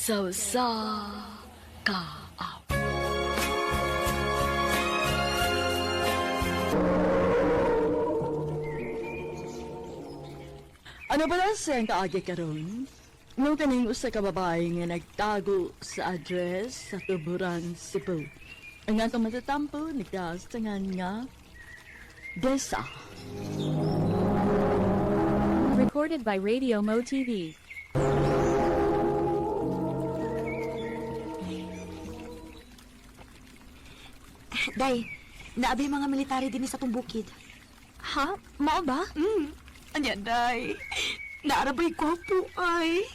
Sa usa ka adlaw. Ano ba na siyang kaagi karon? Nung kaning usa ka babae nga nagtago sa address sa Tuburan, Cebu. Ang atong matatampo nagtaas tangan nga Desa. Recorded by Radio Mo TV. Day, naabi mga military din sa tong bukid. Ha? Mao ba? Anya, Day. Naarabay gwapo, ay.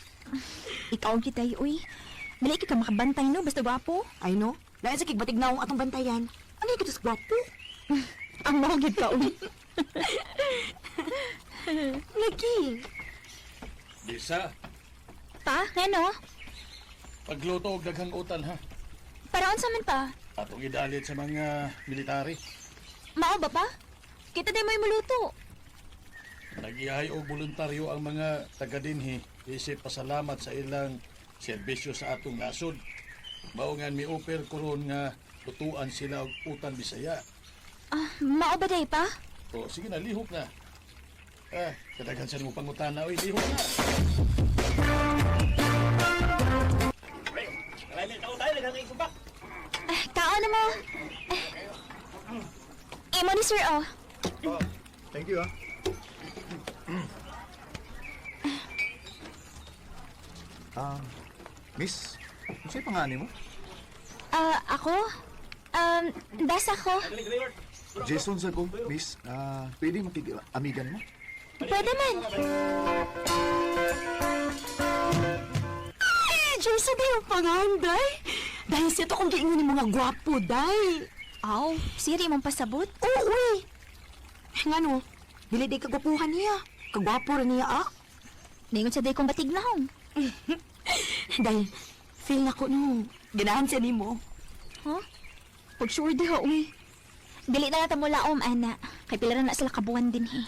Ikaw ang kitay, uy. Dili ka makabantay, no? Basta gwapo. Ay, no? Lain sa kigbatig na akong atong bantayan. Ano yung kitos gwapo? Ang mao gid ka, uy. Lagi. Lisa, Pa, ngano? pagluto og daghang utan ha. Para unsa man pa? Atong idalit sa mga military. Mao ba pa? Kita day mo'y muluto. Nagiyahay og voluntaryo ang mga taga dinhi isip pasalamat sa ilang serbisyo sa atong nasod. Mao nga mi-offer karon nga lutuan sila og utan Bisaya. Ah, mao ba day pa? O sige na, lihok na. Ah, kadaghan sa mo pangutana oy, lihok na. Ah, kaon na mo. Ah, imo ni sir, oh. Thank you, ah. Ah, miss, ano sa'yo pangani mo? Ah, ako? Das ako. Jason sa ko, miss. Ah, pwede makig-amigan mo? Pwede man. Ay, Jason, day ang pangalan, Day. Dahil siya to kung giingon ni mga gwapo, Day. Aw, siri mong pasabot. Oo, uy. Ngano, dili day kagwapuhan niya. Kagwapo rin niya, ah. Ningon sa day kong batig na hong. Day, feel na ko, no. Ganahan siya nimo. Huh? Pag sure di ha, uy. Dili na nata mo laom, ana. Kay pila na na sila kabuan din, he.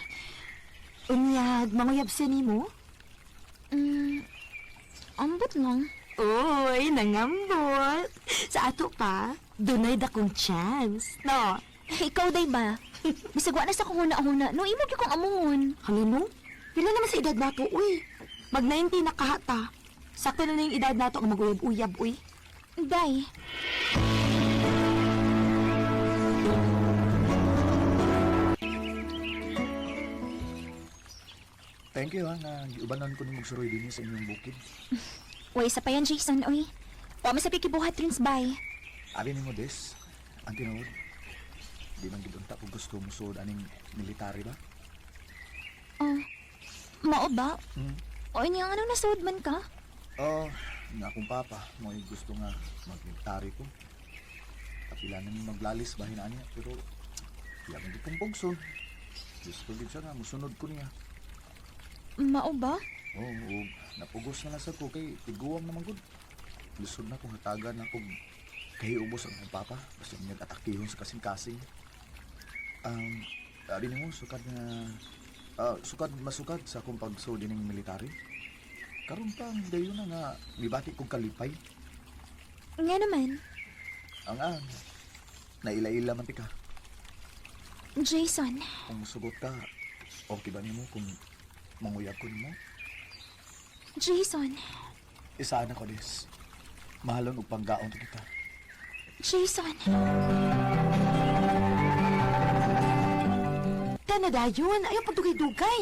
Unyag, manguyab siya nimo. Ambot lang. Uy, nangambot. Sa ato pa, dunay dakong chance. No? Eh, ikaw, day ba? Bisag wa na sa kong huna-huna. No, imo gyud kong amuhon. Hala no? Pila naman sa edad nato, uy. Mag 19 na kahata. Sakto na na yung edad nato ang maguyab-uyab, uy. Day, Thank you, ah, na giubanan ko ni magsuroy din sa inyong bukid. way sa pa yan, Jason, uy. Wa man sa pikibuhat rins bay. Abi nimo des, ang tinuod. Di man gid unta ko gusto musuod aning military ba? Oh, mao ba? Hmm. Oy, niya ano nasuod man ka? Oh, nga akong papa, mo'y gusto nga magmilitary ko. Kapila na maglalis ba hinaan niya, pero di man gid kong pugson. Gusto gid siya nga musunod ko niya. Mao ba? Oo, oh, napugos na lang sa ko kay tiguang naman gud. Lisod na kung hatagan na kung kahiubos ang akong papa. Basta nag-atakihon sa kasing-kasing. Sabi nimo, sukad na sukad masukad sa akong pagsuod ining military. Karon pa ang dayon na nga mibati kong kalipay. Nga naman, Ang ang naila-ila man ti ka. Jason. Kung musugot ka, okay ba nimo kung manguyab ko nimo? Jason. Isaan ako des. Mahalon og panggaon ta kita. Jason. Tana dayon, ayaw pagdugay-dugay.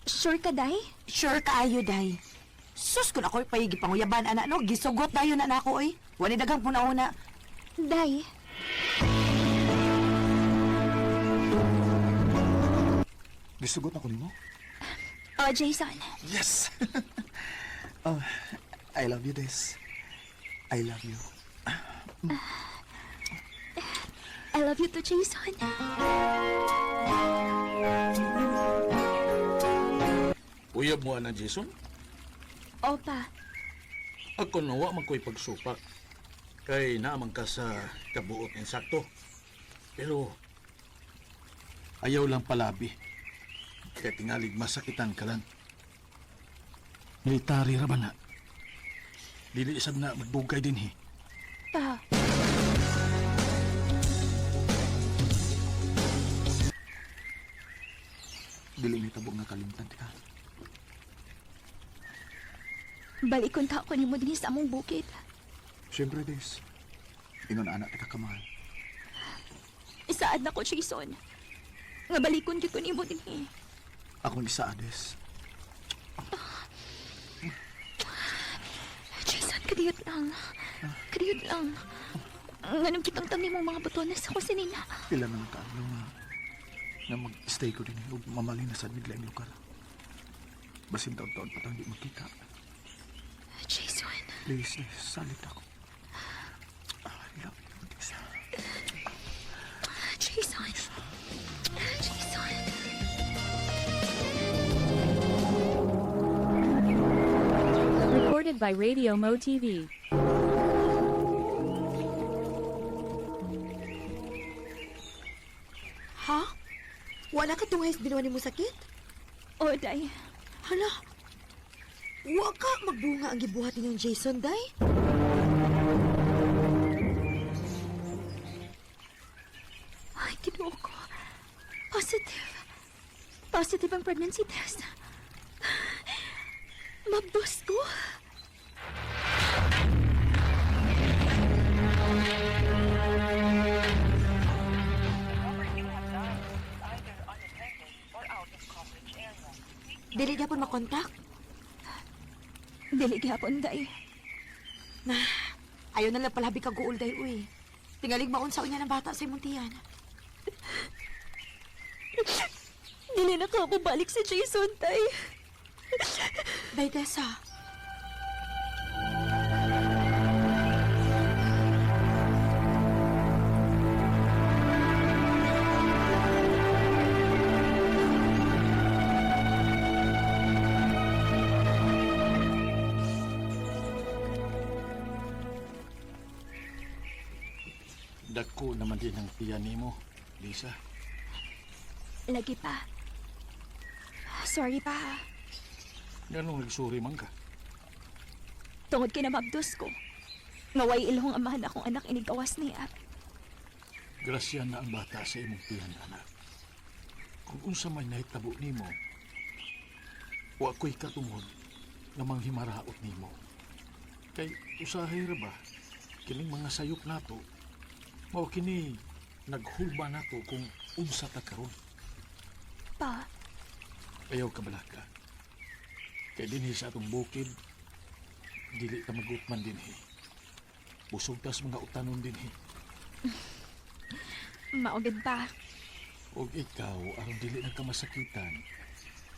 Sure ka, day? Sure kaayo, day. Sus, kung ako'y paigi panguyaban, anak, no? Gisugot dayon na nako, oy. Wala daghang puna-una. Day. Gisugot ako nimo? Oh, Jason. Yes! Oh, I love you, Des. I love you. I love you too, Jason. Uyab mo ana Jason. Opa, Ako nawa man ko'y pagsupak. Kay naman ka sa kabuot ng sakto. Pero ayaw lang palabi. Kaya tingalig masakitan ka lang. Military ra ba na? Dili isab na magdugay dinhi. Pa, Dili may tabo nga kalimtan ka. balikon ta ako nimo dinhi sa among bukid. Siyempre, Des. Ingon anak ka kamahal. Isaad na ko, Jason. Nga balikon gyud ko nimo dinhi. Akong isa, Des. Jason, kadiyot lang. Kadiyot lang. Nganong kitang tang nimong mga botones ako sinina. Pila na lang kaadlaw nga na mag-stay ko din ug mamalin na sa bigla lugar. Basin taon-taon pa tang di magkita. Jason, Please, Des, salit ako. I love you, Des. Jason. Jason. Recorded by Radio Mo TV. Ha? Wala ka tungay sa binuan mo sakit? O, day. Hala. Wa ka magbunga ang gibuhat ninyong Jason, day. Ay, Ginoo ko. Positive. Positive ang pregnancy test. Mabdos ko. Dili gyapon makontak. Dili gyapon, day. Ayaw na lang palabi ka guol, day, uy. Tingalig maunsa unya ng bata sa imong tiyan. Dili na ka balik si Jason, day. Day, Tessa. Dako naman din ang tiyan nimo, Lisa. Lagi pa. Sorry pa. Ganong nagsuri man ka. Tungod kay namabdos ko. Ngaway ilhong amahan akong anak inigawas niya. Grasya na ang bata sa imong tiyan, anak. Kung unsa may nahitabo nimo, wa ko'y katungod nga manghimaraot nimo. Kay usahay ra ba, kining mga sayop nato, mao kini naghulba nato kung unsa ta karon. Pa, Ayaw ka balaka. Kay dinhi sa atong bukid, dili ta magutman dinhi. Busog tas mga utanon dinhi. maugid pa. Og ikaw, aron dili na ka masakitan,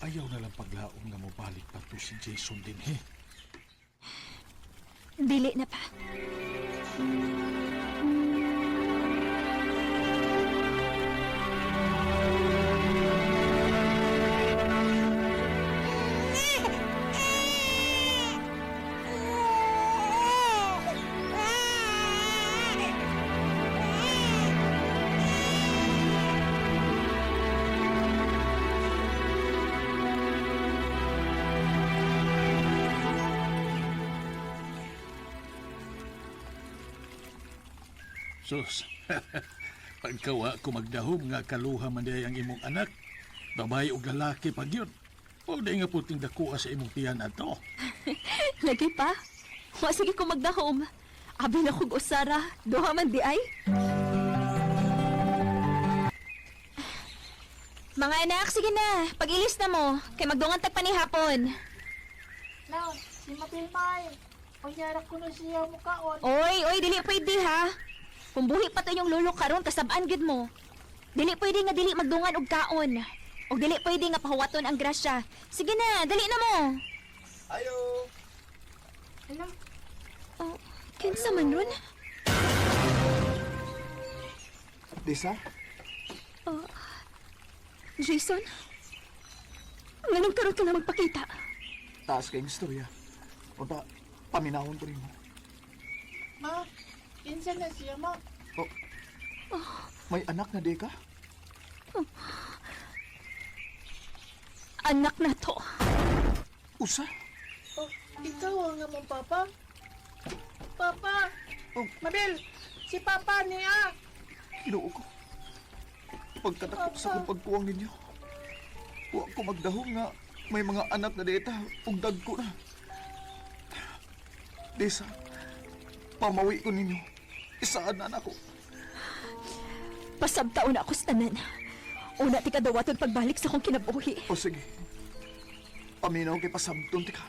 ayaw na lang paglaom nga mobalik pa to si Jason dinhi. Dili na pa. Sus, pagkawa ko magdahom nga kaluha man diay ang imong anak, babae og lalaki pag yun. O di nga puting dakuha sa imong tiyan ato. Lagi pa. Wa sige ko magdahom. Abi na kog usara. Duha man di ay. Mga anak, sige na. Pag-ilis na mo. Kay magdungan tag pa ni hapon. Na, si Matilmay. Unyara ko na siya mukaon. Oy, oy, dili pwede ha. Kung buhi pa to yung lolo karon, kasabaan gid mo. Dili pwede nga dili magdungan og kaon. Og dili pwede nga pahuwaton ang grasya. Sige na, dali na mo. Ayo! Ala, Oh, kinsa man ron? Desa? Jason? Nganong karon ka na magpakita? Taas kayong istorya. Unta, paminahon ko nimo. ma, kinsa na siya ma. Oh. May anak na di ka? Anak na to. Usa? Oh, ikaw ang among papa. Papa. Oh. Mabel, si Papa niya. Ginoo ko. Pagkatakop sa akong pagkuwang ninyo. Wa ko magdahom nga may mga anak na dita ug dagko na. Desa, pamawi ko ninyo. Isaan na nako. Pasabtaon na ako sa tanan. Una ti kadawaton pagbalik sa akong kinabuhi. O sige. Paminaw kay pasabton ti ka.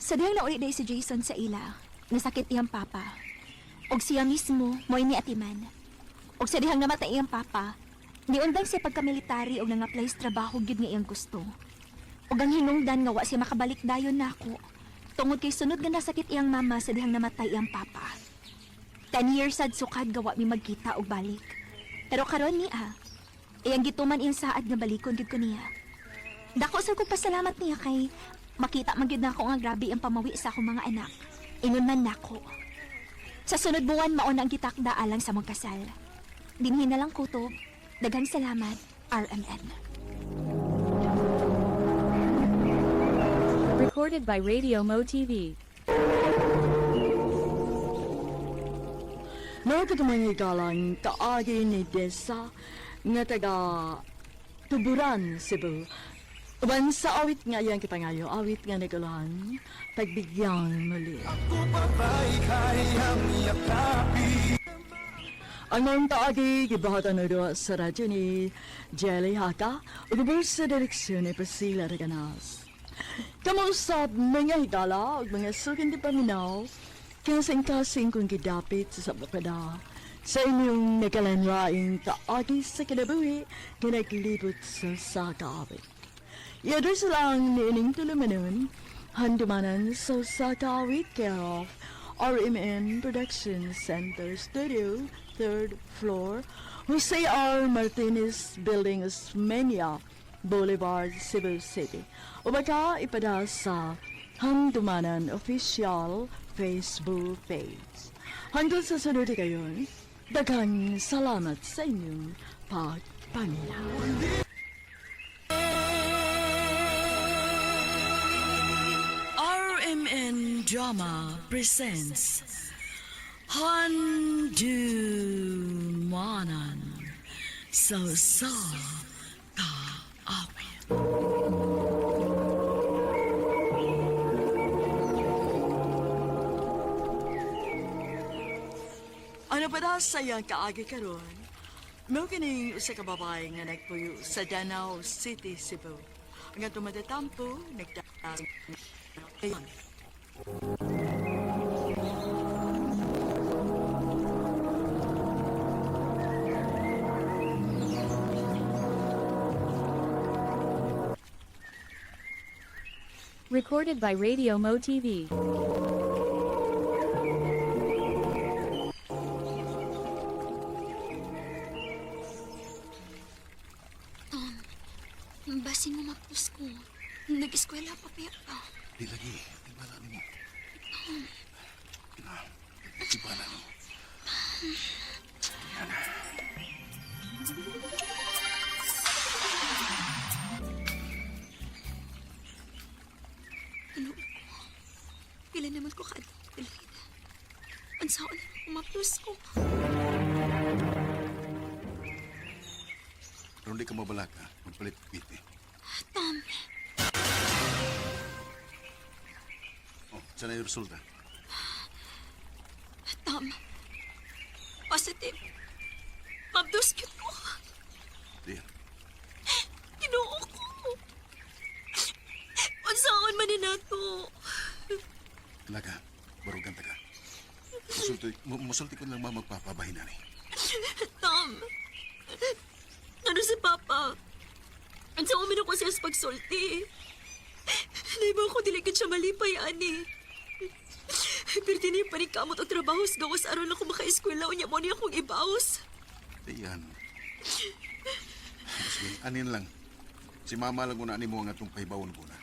Sa dihang nauli day si Jason sa ila, nasakit iyang papa. Og siya mismo, mo'y ni atiman. Og sa dihang namatay iyang papa, niundang siya pagkamilitary og nang-apply sa trabaho gyud nga iyang gusto. Og ang hinungdan nga wa siya makabalik dayon nako, tungod kay sunod nga nasakit iyang mama sa dihang namatay iyang papa. 10 years sad sukad gawa mi magkita og balik. Pero karon niya, iyang gituman iyang saad nga balikon gyud ko niya. Dako sa kong pasalamat niya kay makita man gyud nako nga grabe ang pamawi sa akong mga anak. Ingon man nako. Sa sunod buwan mao na ang gitakda alang sa mong kasal. Dinhi na lang kutob. Daghang salamat, RMN. Recorded by Radio Mo TV. Mao ka mga higalang kaagi ni Desa nga taga Tuburan, Cebu. Uban sa awit nga iyang kipangayo, awit nga naguluhan, pagbigyang muli. Ang mga kaagi, gibuhatan na doon sa radyo ni Jelly Haka, ug sa direksyon ni Priscilla Reganas. Kamausap mga higala ug mga sukin di paminaw, kasing-kasing kung gidapit sa sabakada sa inyong nagalanraing kaagi sa kinabuhi nga naglibot sa sakaawit. I-address lang ni ining tulumanon, handumanan sa Sakaawit care of RMN Production Center Studio, 3rd floor, Jose R. Martinez Building, Osmeña Boulevard, Cebu City. O baka ipada sa Handumanan Official Facebook page. Hanggang sa sunod kayon, daghang salamat sa inyong pagpaminaw. RMN Drama presents Handumanan So Sa Kaawit. Ano pa daw sa iyang kaagi karon? Mao kining usa ka babae nga nagpuyo sa Danao City, Cebu. Ang atong matatampo, nagtaas. Recorded by Radio Mo TV. Basin mo mapus ko. Nag-eskwela pa pa pa. Di lagi, di ba na nimo? Di ba na nimo? Ano ko? Pila naman ko kaadlaw. Unsaon na ako mapus ko. Pero hindi ka mabalaka, magpalit piti. Tom, Oh, sana yung resulta. Tom. Positive. Mabdus cute ko. Di. Ginoo ko. Unsaon man ni nato. Talaga, barugan ta ka. Musulti ko lang magpapabahin na ni. Tom. Ano si Papa? Unsaon man ako siya sa pagsulti. Naiba ko dili gid siya malipay ani. Pero dini pa ni kamot og trabaho sa gawas aron ako makaeskwela unya mo niya akong ibaos. Di yan. Sige, anin lang. Si mama lang una ni mo ang atong pahibawon ko na.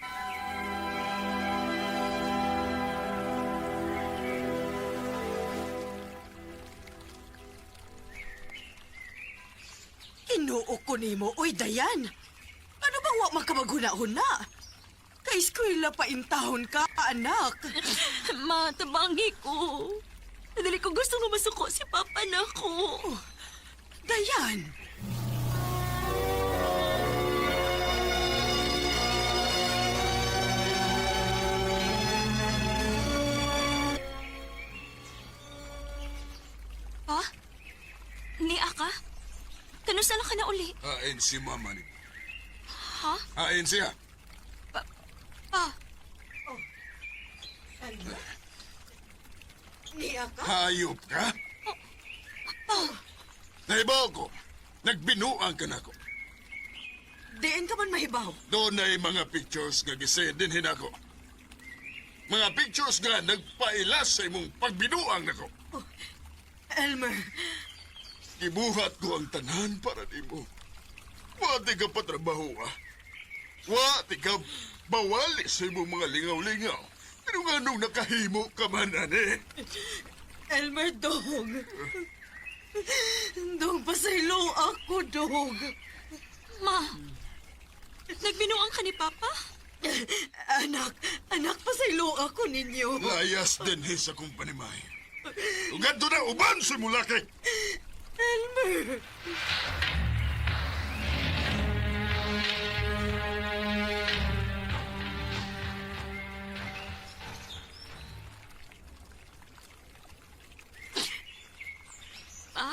Nahibaduok ko nimo. Uy, Dayan! Ano bang wa makamaghuna-huna? Kay eskwela pa intahon ka, anak. Ma, tabangi ko. Dili ko gusto nga masuko si Papa na ko. Dayan! Pa? Ni Aka? Kanusa na ka na uli? Hain si mama ni. Ha? Hain siya. Pa, Niya ka? Hayop ka? Nahibaw ko. Nagbinuang ka na ko. Diin ka man mahibaw. Doon ay mga pictures nga gisend din hinako. Mga pictures nga nagpailas sa imong pagbinuang nako. Elmer, Gibuhat ko ang tanan para nimo. Wa ti ka patrabaho ah. Wa ti ka bawali sa imong mga lingaw-lingaw. Pero nga nung nakahimo ka man ani. Elmer, dog. Dong, pasaylo ako, dog. Ma. Nagbinuang ka ni Papa? Anak, anak, pasaylo ako ninyo. Layas din he sa kong panimay. Ug adto na uban sa mulaki. Elmer! Pa,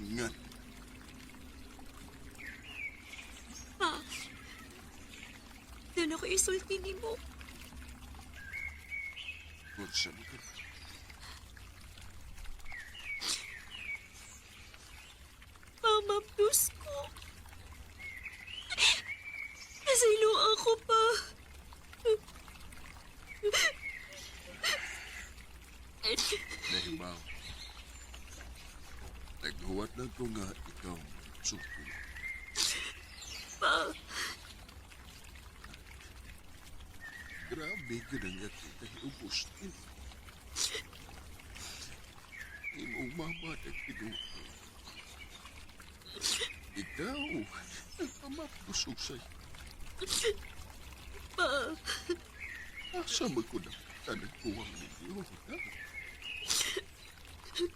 Nga. pa. Doon ako isulti ni mo. Unsa mo ka? Mama, plus ko. Nasilo ako pa. Nahibaw. Naghuwat na ko nga ikaw suko. Pa, Grabe ka na nga kita Augustin. Imong mama nagpinuha. Ikaw, nagpamapusog sa'yo. pa. Asa man ko na tanagkuwang ninyo, ha?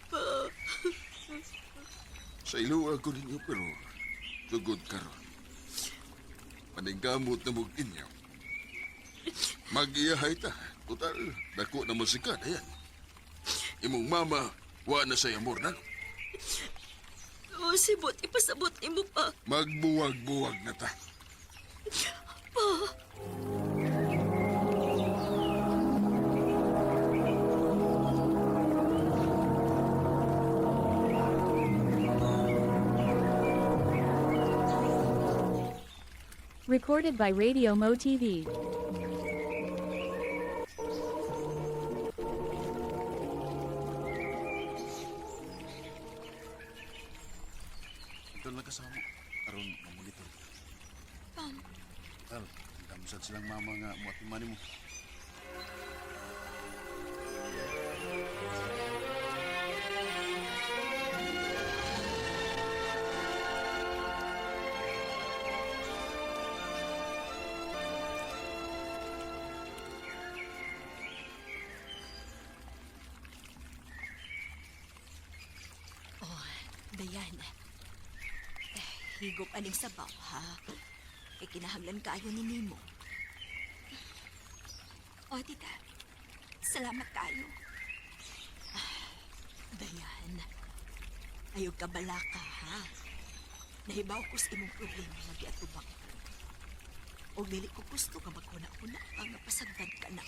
Pa. Sa iluwa ko ninyo pero sugod karon. Paningkamot na mong inyo. Mag-iyahay ta. Total, dako na mo si ka, ayan. Imong mama, wa na sa amor na. Oh, sibot, ipasabot ni mo pa. Magbuwag-buwag na ta. Pa. Recorded by Radio Mo TV. Ito lang kasama. Aron mamonitor. Pam. Tal, damsad silang mama nga muatiman mo. Oh, Dayan. Eh, higop aning sabaw, ha? Eh, kinahanglan kaayo ni Nemo. O, tita. Salamat kayo. Dayan, ayaw ka balaka, ha? Nahibaw ko sa imong problema nga giatubang ko. O dili ko gusto nga maghuna-huna ka nga pasagdan ka na.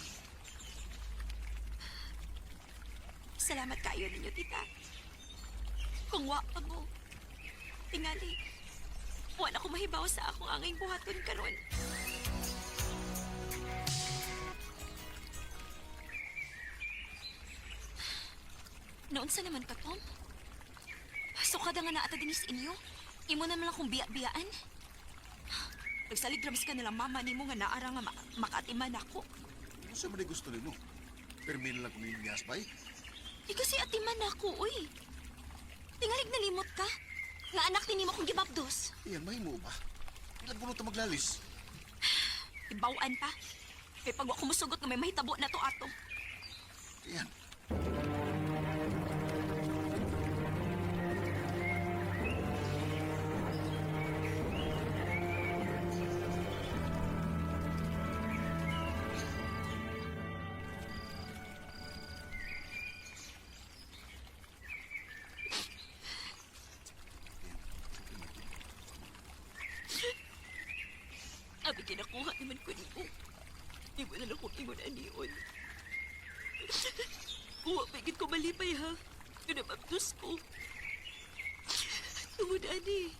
Salamat kayo ninyo, tita. Kung wa pa mo, tingali, wala ko mahibaw sa akong anging buhaton karon. Noon sa naman ka, Tom? Sukada nga naata dinis inyo. Imo naman akong biya-biyaan. Nagsalig grams ka nilang mama nimo nga naara nga makaatiman ako. Ano sa man gusto nimo? Pirmi na lang kung inyas bay. Eh kasi atiman ako, uy. Tingalig nalimot ka. Nga anak ni nimo kong gibapdos. Iyan, may mo ba? Ilang kuno ta maglalis? Ibawan pa. Kay pag wa ko musugot nga may mahitabo na to ato. Iyan. Abi kinakuha naman ko nimo. Imo na lang kong ingon anion. Kuha pa ko malipay ha. Kinababdos ko. Tungod ani.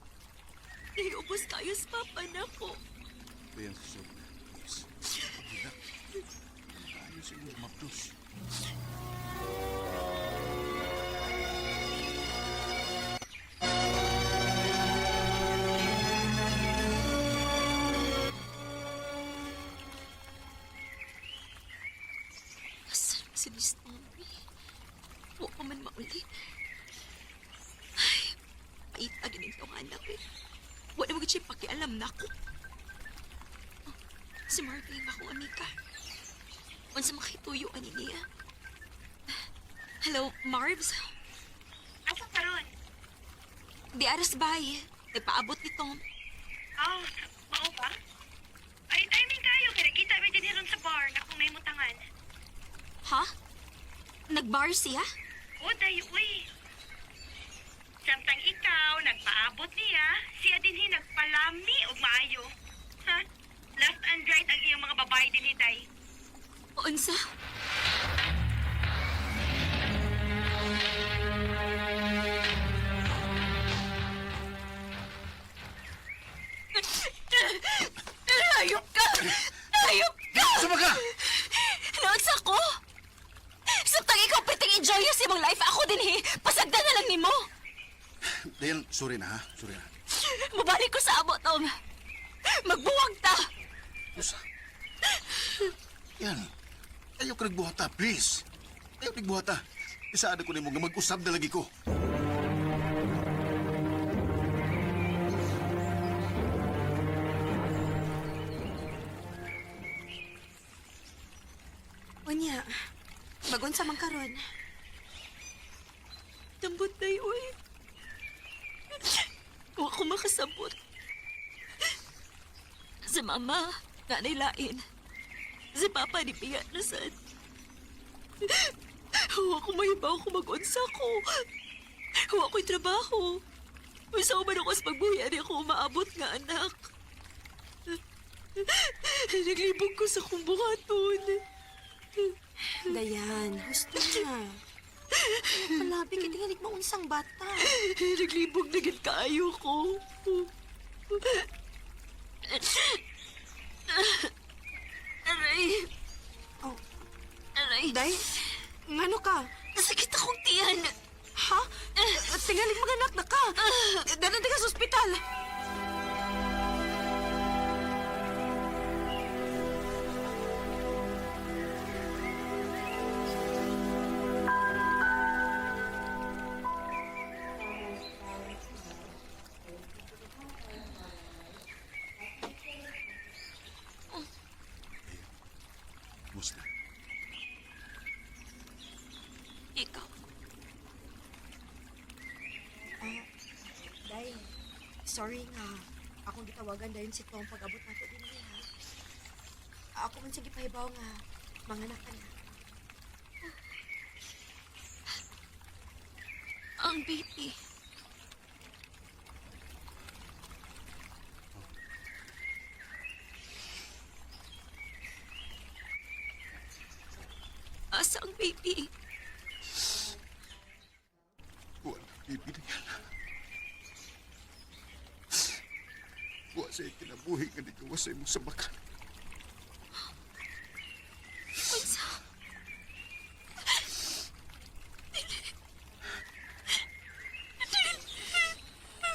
Nahiubos kayo sa papa na ko. Iyan, susunod. Please. Pagila. Tayo sa iyong mapdos. Asa naman si Miss Tommy? Huwag pa man mauli. Ay, pait agad ang anak eh. Wala mo siya pakialam na ako. Oh, si Marvin, akong amiga. Unsa makituyo ani niya. Hello, Marvs. Asa karon? Di aras bay. Nagpaabot ni Tom. Oh, mao ba? Ay, timing kayo. Kaya kita mi din ron sa bar na kung naimutangan. Ha? Nagbar siya? O, day, uy. Samtang ikaw, nagpaabot niya, siya din nagpalami og maayo. Ha? Left and right ang iyong mga babae din day. Unsa? Ayop ka! Ayop ka! Sama ka! Naunsa ko? Samtang ikaw piting enjoy sa imong life, ako din he. Pasagdan na lang nimo. Dayan, sorry na ha. Sorry na. Mabalik ko sa amo, Tom. Magbuwag ta. Usa. Yan. Ayaw ka nagbuhata, please. Ayaw nagbuhata. Isaada ko nimo nga mag-usab na lagi ko. Unya, magunsa man karon. Tambot na uy. Huwag ko makasabot. Si mama, nanay lain. Si papa, di piya na sad. Huwag ko mahibaw kung mag-unsa ko. Huwag ko'y trabaho. Usaw man ako sa pagbuhi, ani ako umaabot nga anak. Naglibog ko sa kong buhaton. Dayan, gusto na. Palabi kay tingalig mo unsang bata. Naglibog na gid kaayo ko. Aray. Oh. Aray. Day, ngano ka? Nasakit akong tiyan. Ha? Tingalig maganak na ka. Dala ka sa ospital. Musta? Ikaw. Day, sorry nga. Akong gitawagan dayon si Tom pag-abot nato din ha. Ako man sige pahibaw nga manganak ka na. Ang baby. Asa ang baby? Wala, baby na yan. Wa sa kinabuhi nga nagawa sa imong samakan. Unsa?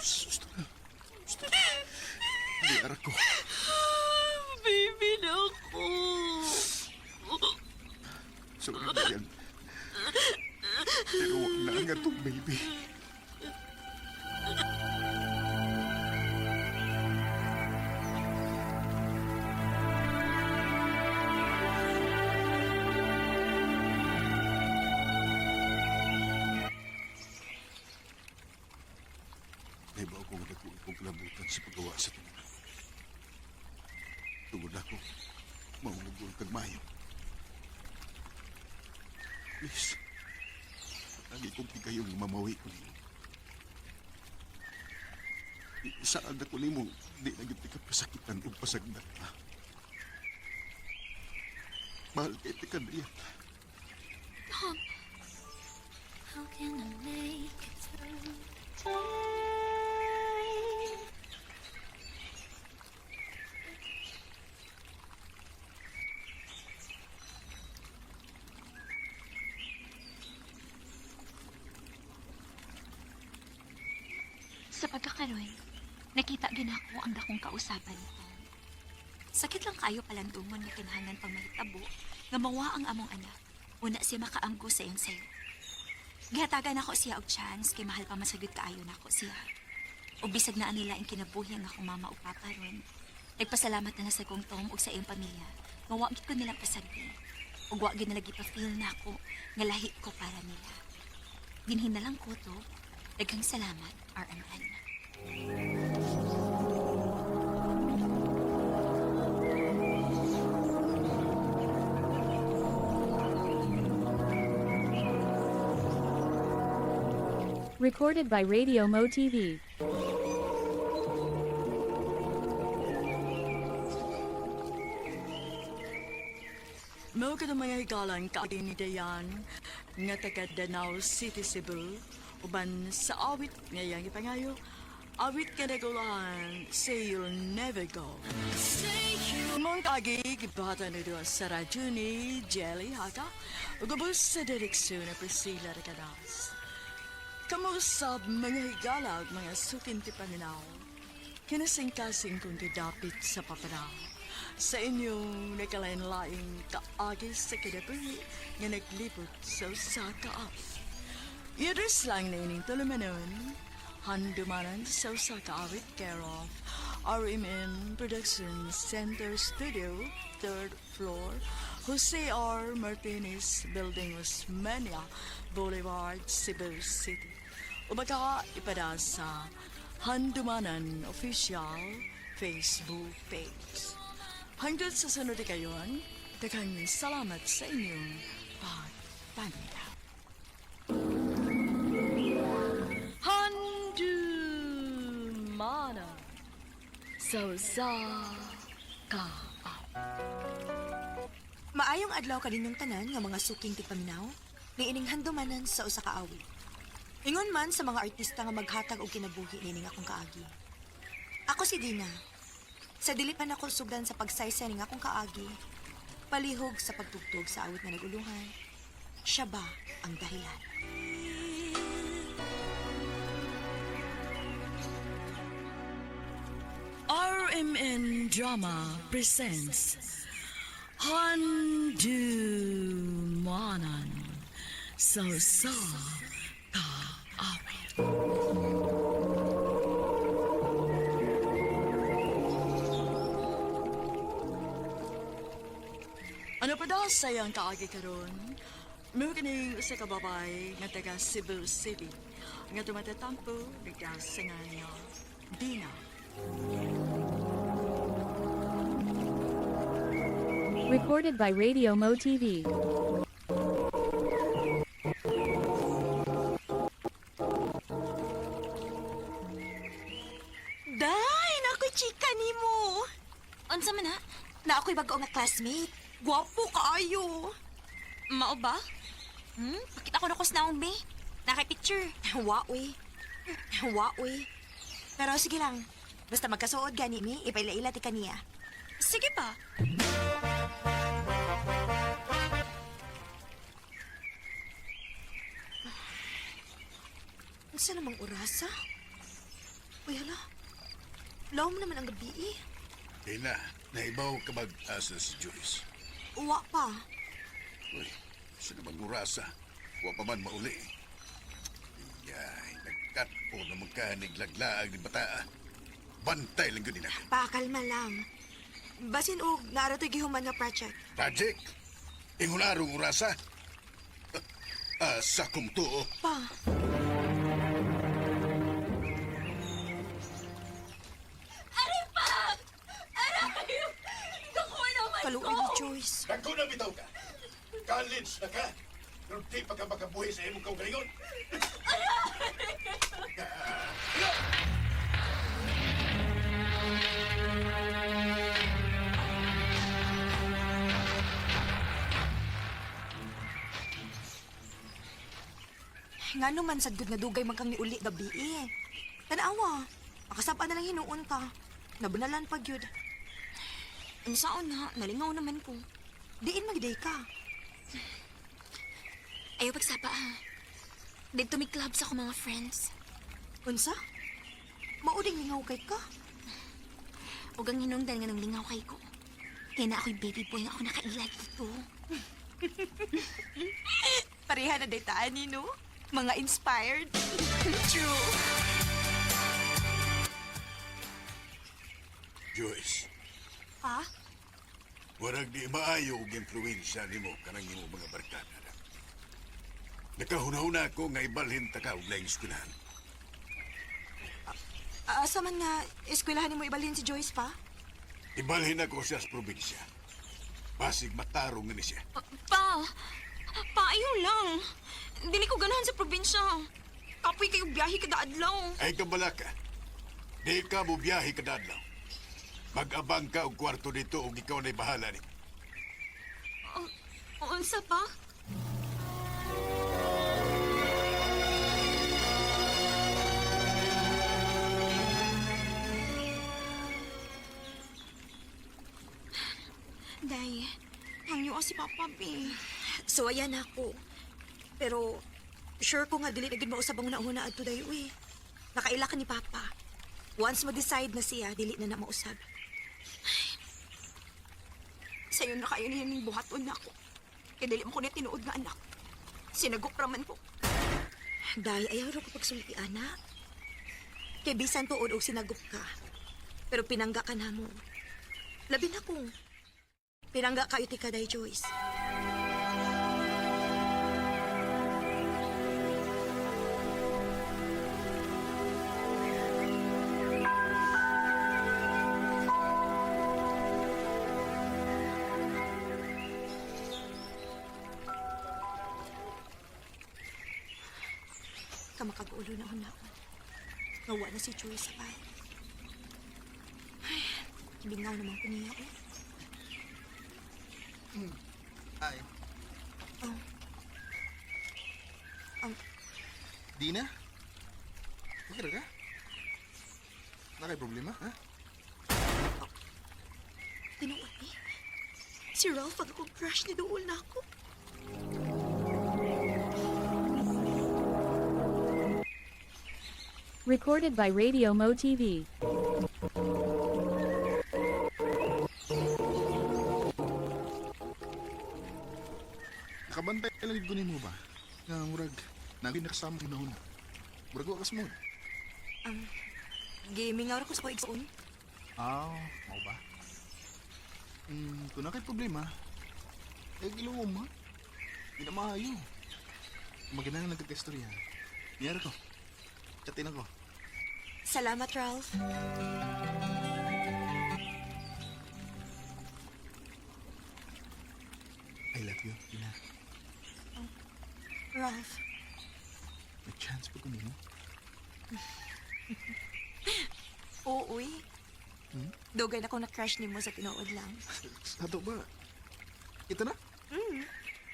Susto na. Susto na. Di ko. Baby na ako. Sorry na yan. Pero wag na nga itong baby. Nahibaw ko nga dako akong kalabutan sa paggawa sa tanan. Tungod ako, mahulog kag mayo. Please, lagi kong kayong mamawi ko nimo. Saan ako nimo, di na gyud ka pasakitan o pasagdan pa. Mahal kay tika niya. Tom, How can I make it through the day? Sa pagkakaroon, nakita gyud ako ang dakong kausaban ni Tom. Sakit lang kayo palandungon nga kinahanglan pang mahitabo nga mawa ang among anak. Una siya makaanggo sa iyang sayo. Gihatagan ako siya og chance kay mahal pa man sa gyud kaayo nako siya. Ug bisag naa nila ang kinabuhi ang akong mama ug papa ron. Nagpasalamat na lang sa kong Tom ug sa iyang pamilya. Nga wa gid ko nilang pasagdi. Ug wa gyud nila gipa-feel nako nga lahi ko para nila. Dinhin na lang ko to. Daghang salamat, RMN. Recorded by Radio Mo TV. Mao kadtong mga higalan kaagi ni Dayan nga taga Danao City, Cebu, uban sa awit nga iyang ipangayo, awit nga nagulahan, Say You'll Never Go. Mong kaagi gibata ni doon sa radyo ni Jelly Haka ug ubos sa direksyon ni Priscilla Recadas. Kamusab mga higala ug mga sukin ti paminaw. Kinasingkasing kong gidapit sa papanaw. Sa inyong nakalain-laing kaagi sa kinabuhi nga naglibot sa usa ka awit. I-address lang na ining tulumanon, handumanan sa usa ka awit care of RMN Production Center Studio, 3rd floor, Jose R. Martinez Building, Osmeña Boulevard, Cebu City. O baka ipada sa Handumanan Official Facebook page. Hanggang sa sunod kayon, daghang salamat sa inyong pagpaminaw. Handumanan sa usa ka Maayong adlaw kaninyong tanan nga mga suking tigpaminaw, niining handumanan sa usa ka awit. Ingon man sa mga artista nga maghatag og kinabuhi niining akong kaagi. Ako si Dina. Sa dili pa nako sugdan sa pagsaysay ning akong kaagi, palihog sa pagtugtog sa awit nga naguluhan, siya ba ang dahilan? RMN Drama presents Handumanan sa usa ka awit. Ano pa daw sa iyang kaagi karon? Mao kining usa ka babae nga taga Cebu City nga tumatatampo nagdasa nga niya Dina. Recorded by Radio Mo TV. Day, nakoy chika nimo. Unsa man ha? Na ako'y bago nga classmate. Gwapo kaayo. Mao ba? Pakita ko na ko sa naong be. Naka-picture. Wa uy. Wa uy. Pero sige lang. Basta magkasuod gani mi, ipaila-ila ti kaniya. Sige pa. Unsa namang orasa? Uy, hala. Lawom naman ang gabi eh. Dina, naibaw ka mag-asa si Joyce. Uwa pa. Uy, sa namang orasa, wa pa man mauli. Iyay, nagkatpo na magkaniglaglaag ni bataa. Bantay lang yun nila. Pakalma lang. Basin og naara to'y gihuman nga project. Project, ingon arong orasa. Asa kong tuo. Pa. Kaluoy ni Joyce. Dagko na bitaw ka. College na ka. Pero di pa ka makabuhi sa imong kaugalingon. Ngano man sad gud nga dugay man kang niuli gabi eh. Tanawa, makasapa na lang hinuon ka. Nabanalan pa gyud. Unsaon na, nalingaw naman ko. Diin magiday ka. Ayaw pagsapa ha. Dito may club sa akong mga friends. Unsa? Mauding lingaw kay ka. Ug ang hinungdan nga nang lingaw kay ko. Kaya na ako'y baby boy nga ako nakaila dito. Pareha na day ni no? Mga inspired. True. Joyce, Ha? warag di maayo og impluwensya nimo kanang imong mga barkada. Na. Nakahuna-huna ako nga ibalhin ta ka og laing eskwelahan. Asa man nga eskwelahan nimo ibalhin si Joyce pa? Ibalhin ako siya sa probinsya. Basig matarong nga ni siya. Pa! Pa, ayaw lang. Dili ko ganahan sa probinsya. Kapoy kayo biyahe kada adlaw. Ay kabalaka. Di ka mo biyahe kada adlaw. Mag-abang ka og kwarto dito og ikaw na'y bahala ni. Unsa pa? Day, hangyo si Papa B. So ayan ako. Pero sure ko nga dili na gid mausab ang una-una adto dayo eh. Nakaila ka ni Papa. Once mo-decide na siya, dili na na mausab. Sayo na kayo niya ning buhaton na ako. Kaya dili mo ko niya tinuod nga anak. Sinagok raman ko. Day, ayaw ra ko pagsulti, ana. Kay bisan tuod og sinagop ka. Pero pinangga ka namo. Labi na kung pinangga kayo ti ka, Day Joyce. Kamakag-ulo na hunaon. Ngawa na si Joyce sa bahay. Ay, kibingaw naman ko niya, eh. Ay. Oh. Um, Dina? Okay ra ka? Nakay problema, ha? Tinuod ni. Si Ralph ang akong crush ni Duol na ako. Recorded by Radio Mo TV. Nakabantay lang ko nimo ba? Nga murag nagi nakasama hinahon. Murag wa ka smooth. Gaming ako sa ko igsoon. Ah, mao ba? Kung nakay problema, eh gilungom ma. Di na maayo. Maganda nga nagkakastorya. Niyara ko. Chatin ako. Salamat, Ralph. I love you, Dina. Ralph, May chance pa ko nimo. oo, uy. Dugay na akong na-crush nimo sa tinuod lang. Sa ato ba? Kita na?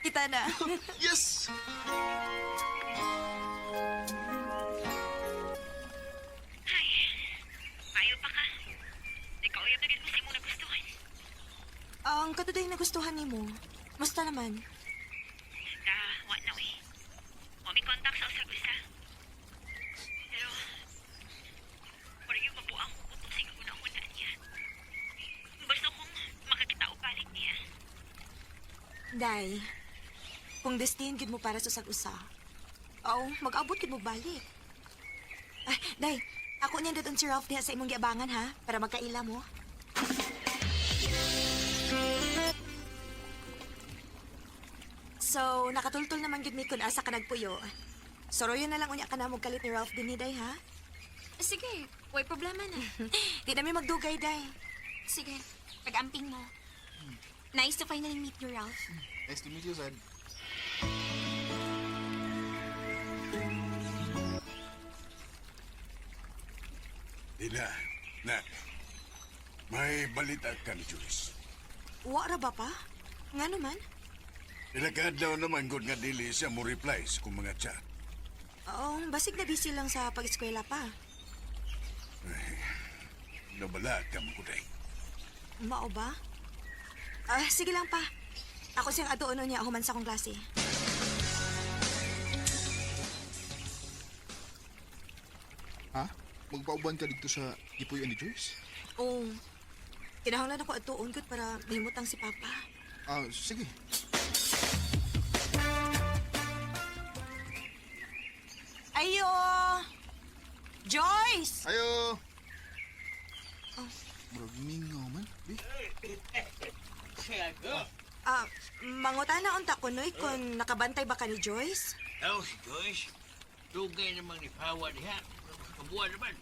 Kita na. Yes! Ay, maayo pa ka. Nagkauyab na gid ko sa imong nagustuhan. Ang katuday nagustuhan nimo. Musta naman? Da, wa na uy. Wa mi contact sa usag usa. Pero, mura yung mabuang ko utok sa una-una niya. Basta kung makakita og balik niya. Day, kung destined gid mo para sa usag-usa, aw, mag-abot gid mo balik. Ay, Day, ako niyan doon si Ralph diha sa imong giabangan ha, para magkaila mo. So, nakatultol naman gid mi kun asa ka nagpuyo. Soroyo na lang unya ka na mo kalit ni Ralph dinhi, Day, ha? Sige, way problema na. Di na mi magdugay, Day. Sige, pag-amping mo. Nice to finally meet you, Ralph. Nice to meet you, Sad. Dina, nak. May balita ka ni Joyce. Wa ra ba pa? Nga naman? Ila ka adlaw naman gud nga dili siya mo reply sa kung mga chat. Oo, basig na busy lang sa pag-eskwela pa. Nabala ka mo kuday. Mao ba? Ah, sige lang pa. Ako siyang aduono niya human sa akong klase. Ha? Magpauban ka dito sa gipuy ni Joyce? Oo. Kinahanglan ako atuon gud para mahimutang si Papa. Ah, sige. Ayo! Joyce! Ayo! Murag mingaw man, bi. Ah, mangutana unta ko noy kung nakabantay ba ka ni Joyce? Oh, si Joyce. Dugay namang ni Pawa diha. Kabuan naman.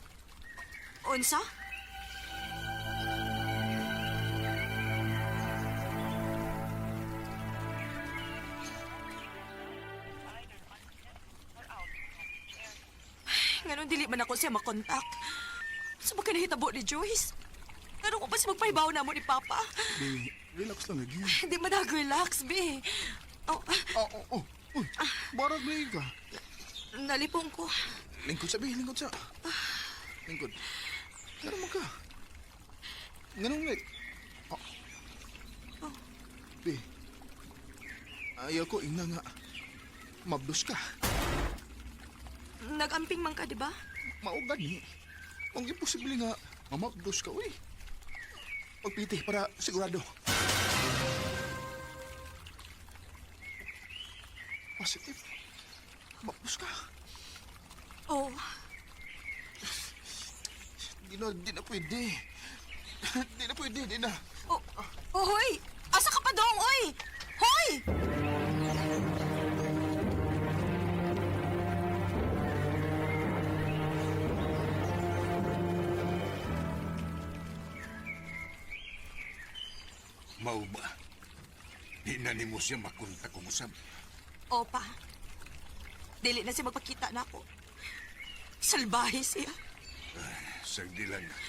Unsa? Nganong dili man ako siya makontak. Sa ba kinahitabo ni Joyce? Nganong ko pa siya magpahibaw na mo ni Papa? Bi, relax lang lagi. Hindi man nag-relax, be. Oh, Ah, oh, oh. Uy, barag na ka. nalipong ko. Lingkod sa, bi, lingkod sa. Lingkod. Ngano man ka? Nganong like? Oh. Bi, ayaw ko ingna nga. Mabdos ka. Nag-amping man ka, di ba? Mao gani. Ang imposible nga mamabdos ka, uy. Pagpiti para sigurado. Positive. Mabdos ka. Oo. Di na, di na pwede. Di na pwede, di na. Oh, oh, hoy! Asa ka pa dong, oy? Hoy! Mao ba? Di na nimo siya makontak kung usab. Opa. Dili na siya magpakita na ako. Salbahe siya. Sagdi lang, nak.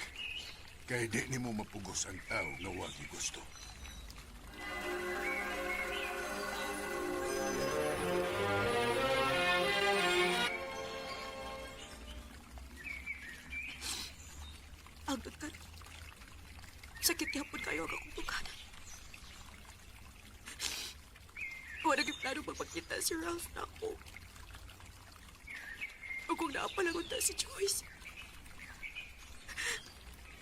Kay di nimo mapugos ang tao nga wa gusto. Agad ka. Sakit yapon kayo ang akong tuganan. Wala yung plano magpakita si Ralph na ako. O kung naapalangon ta si Joyce.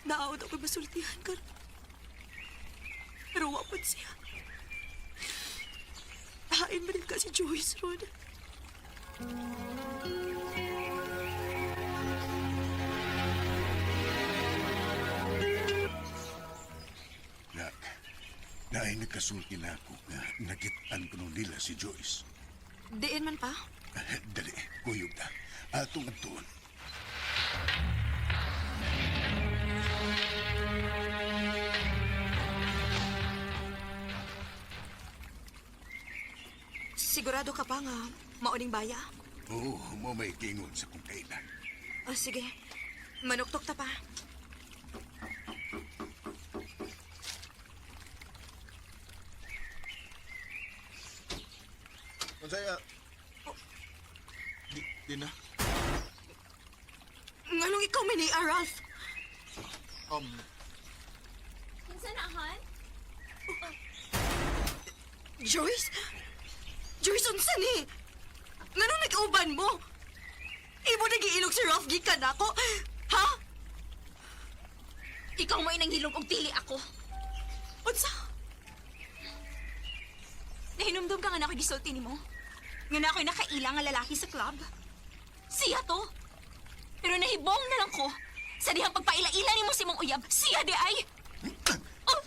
Naawad ako'y masultihan ka. Pero wapon siya. Hain mo rin ka si Joyce, Ron. Nak, naay nagkasulti na ako nga nakitaan ko nung nila si Joyce. Diin man pa. Dali, kuyog na. Atong adtuon. Sigurado ka pa nga mauning baya? Oo, mo may kingon sa kong kailan. O sige, manuktok ta pa. Unsay, Di, di na. Nganong ikaw may ni Ralph? Kinsa na, Han? Joyce? Joyce, unsa ni? Nganong nag-uban mo? Imo nagiilog si Ralph gikan ako? Ha? Ikaw mo inang hilom og dili ako. Unsa? Nahinumdum ka nga na ako'y gisulti nimo. Nga na ako'y nakaila nga lalaki sa club. Siya to. Pero nahibong na lang ko. Sa dihang pagpaila-ila nimo si mong uyab, siya di ay. Oh!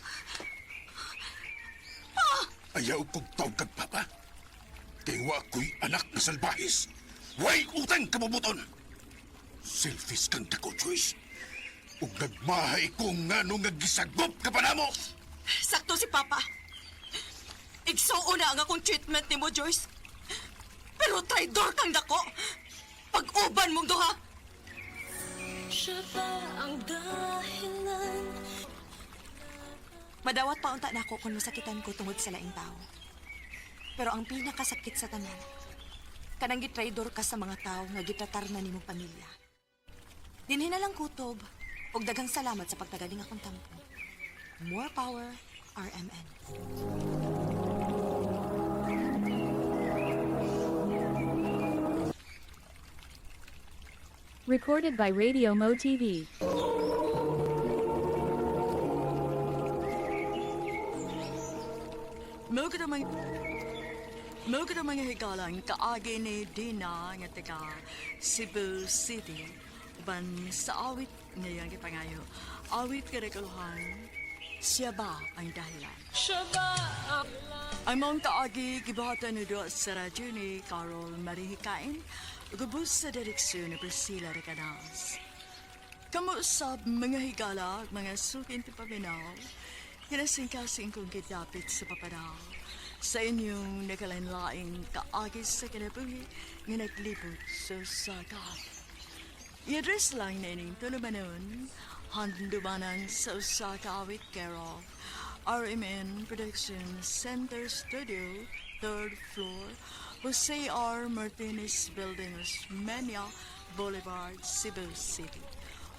Ayaw kong tawag kag papa. Kay wa ko'y anak na salbahis. Way utang kabubuton! Selfish kang dako, Joyce. Ug nagmahay ko nga nung nagisagop ka pa namo. Sakto si Papa. Igsuo na ang akong treatment nimo, Joyce. Pero traidor kang dako. Pag-uban mong duha. Madawat pa unta nako kung masakitan ko tungod sa laing tao. Pero ang pinakasakit sa tanan, kanang gitraidor ka sa mga tao nga gitratar na nimong pamilya. Dinhi na lang kutob, ug daghang salamat sa pagtagaling akong tampo. More power, RMN. Recorded by Radio Mo TV. Mao ka mga higalang kaagi ni Dina nga taga Cebu City uban sa awit ngayang gipangayo. Awit karekuluhan, siya ba ang dahilan? Siya ba ang mong kaagi gibuhatan ni Dua sa radyo ni Carol Marihikain, gubos sa direksyon ni Priscilla Recanas. Kamo sa mga higala, ug mga sukin ti paminaw, kinasingkasing kong gidapit sa papanaw. Sa inyong nagalain-laing kaagi sa kinabuhi nga naglibot sa sagat. I-address lang na ining tulumanon, handumanan sa usa ka awit care of RMN Production Center Studio, third floor, Jose R. Martinez Building, Osmeña Boulevard, Cebu City.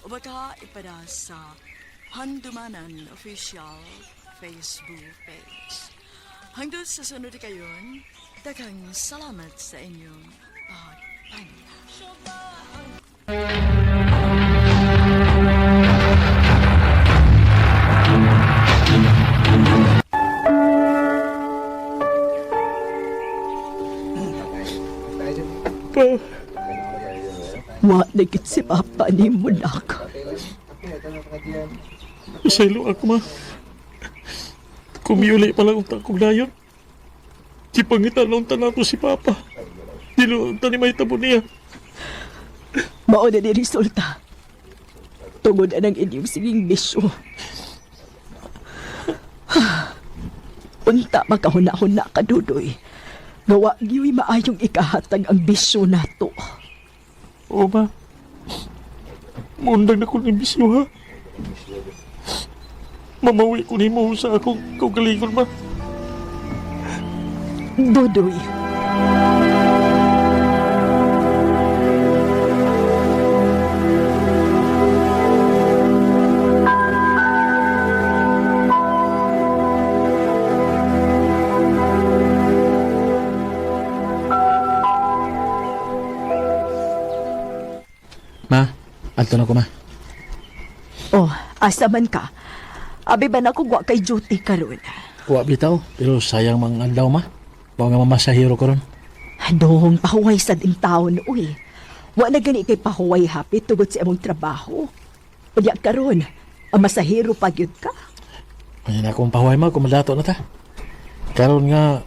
O baka ipada sa Handumanan Official Facebook page. Hanggang sa sunod kayon, daghang salamat sa inyong pagpangita. Wa na gid si Papa ni mo nak. Isaylo ako ma. Kumiuli pa lang unta kong dayon. Di pangitan lang ako si Papa. Dilo unta ni may tabo niya. Mao na ni resulta. Tungod anang inyong siging bisyo. Unta makahuna-huna ka, Dudoy. Gawa gyuy maayong ikahatag ang bisyo nato. Oo ma. Muundang na ko ng bisyo ha. Mamawi ko nimo sa akong kaugalingon ma. Dudoy. Ma, adto na ko ma. Oh, asa man ka? Abi ba na ko wa kay duty karon? Wa bitaw, pero sayang mang adlaw ma. Wa nga mamasahero ko ron. Dong, pahuway sa ding taon, uy. Wa na gani kay pahuway hapit tugod sa imong trabaho. Unya karon, ang masahero pa gyud ka. Kanya na akong pahuway ma, kung madato na ta. Karon nga,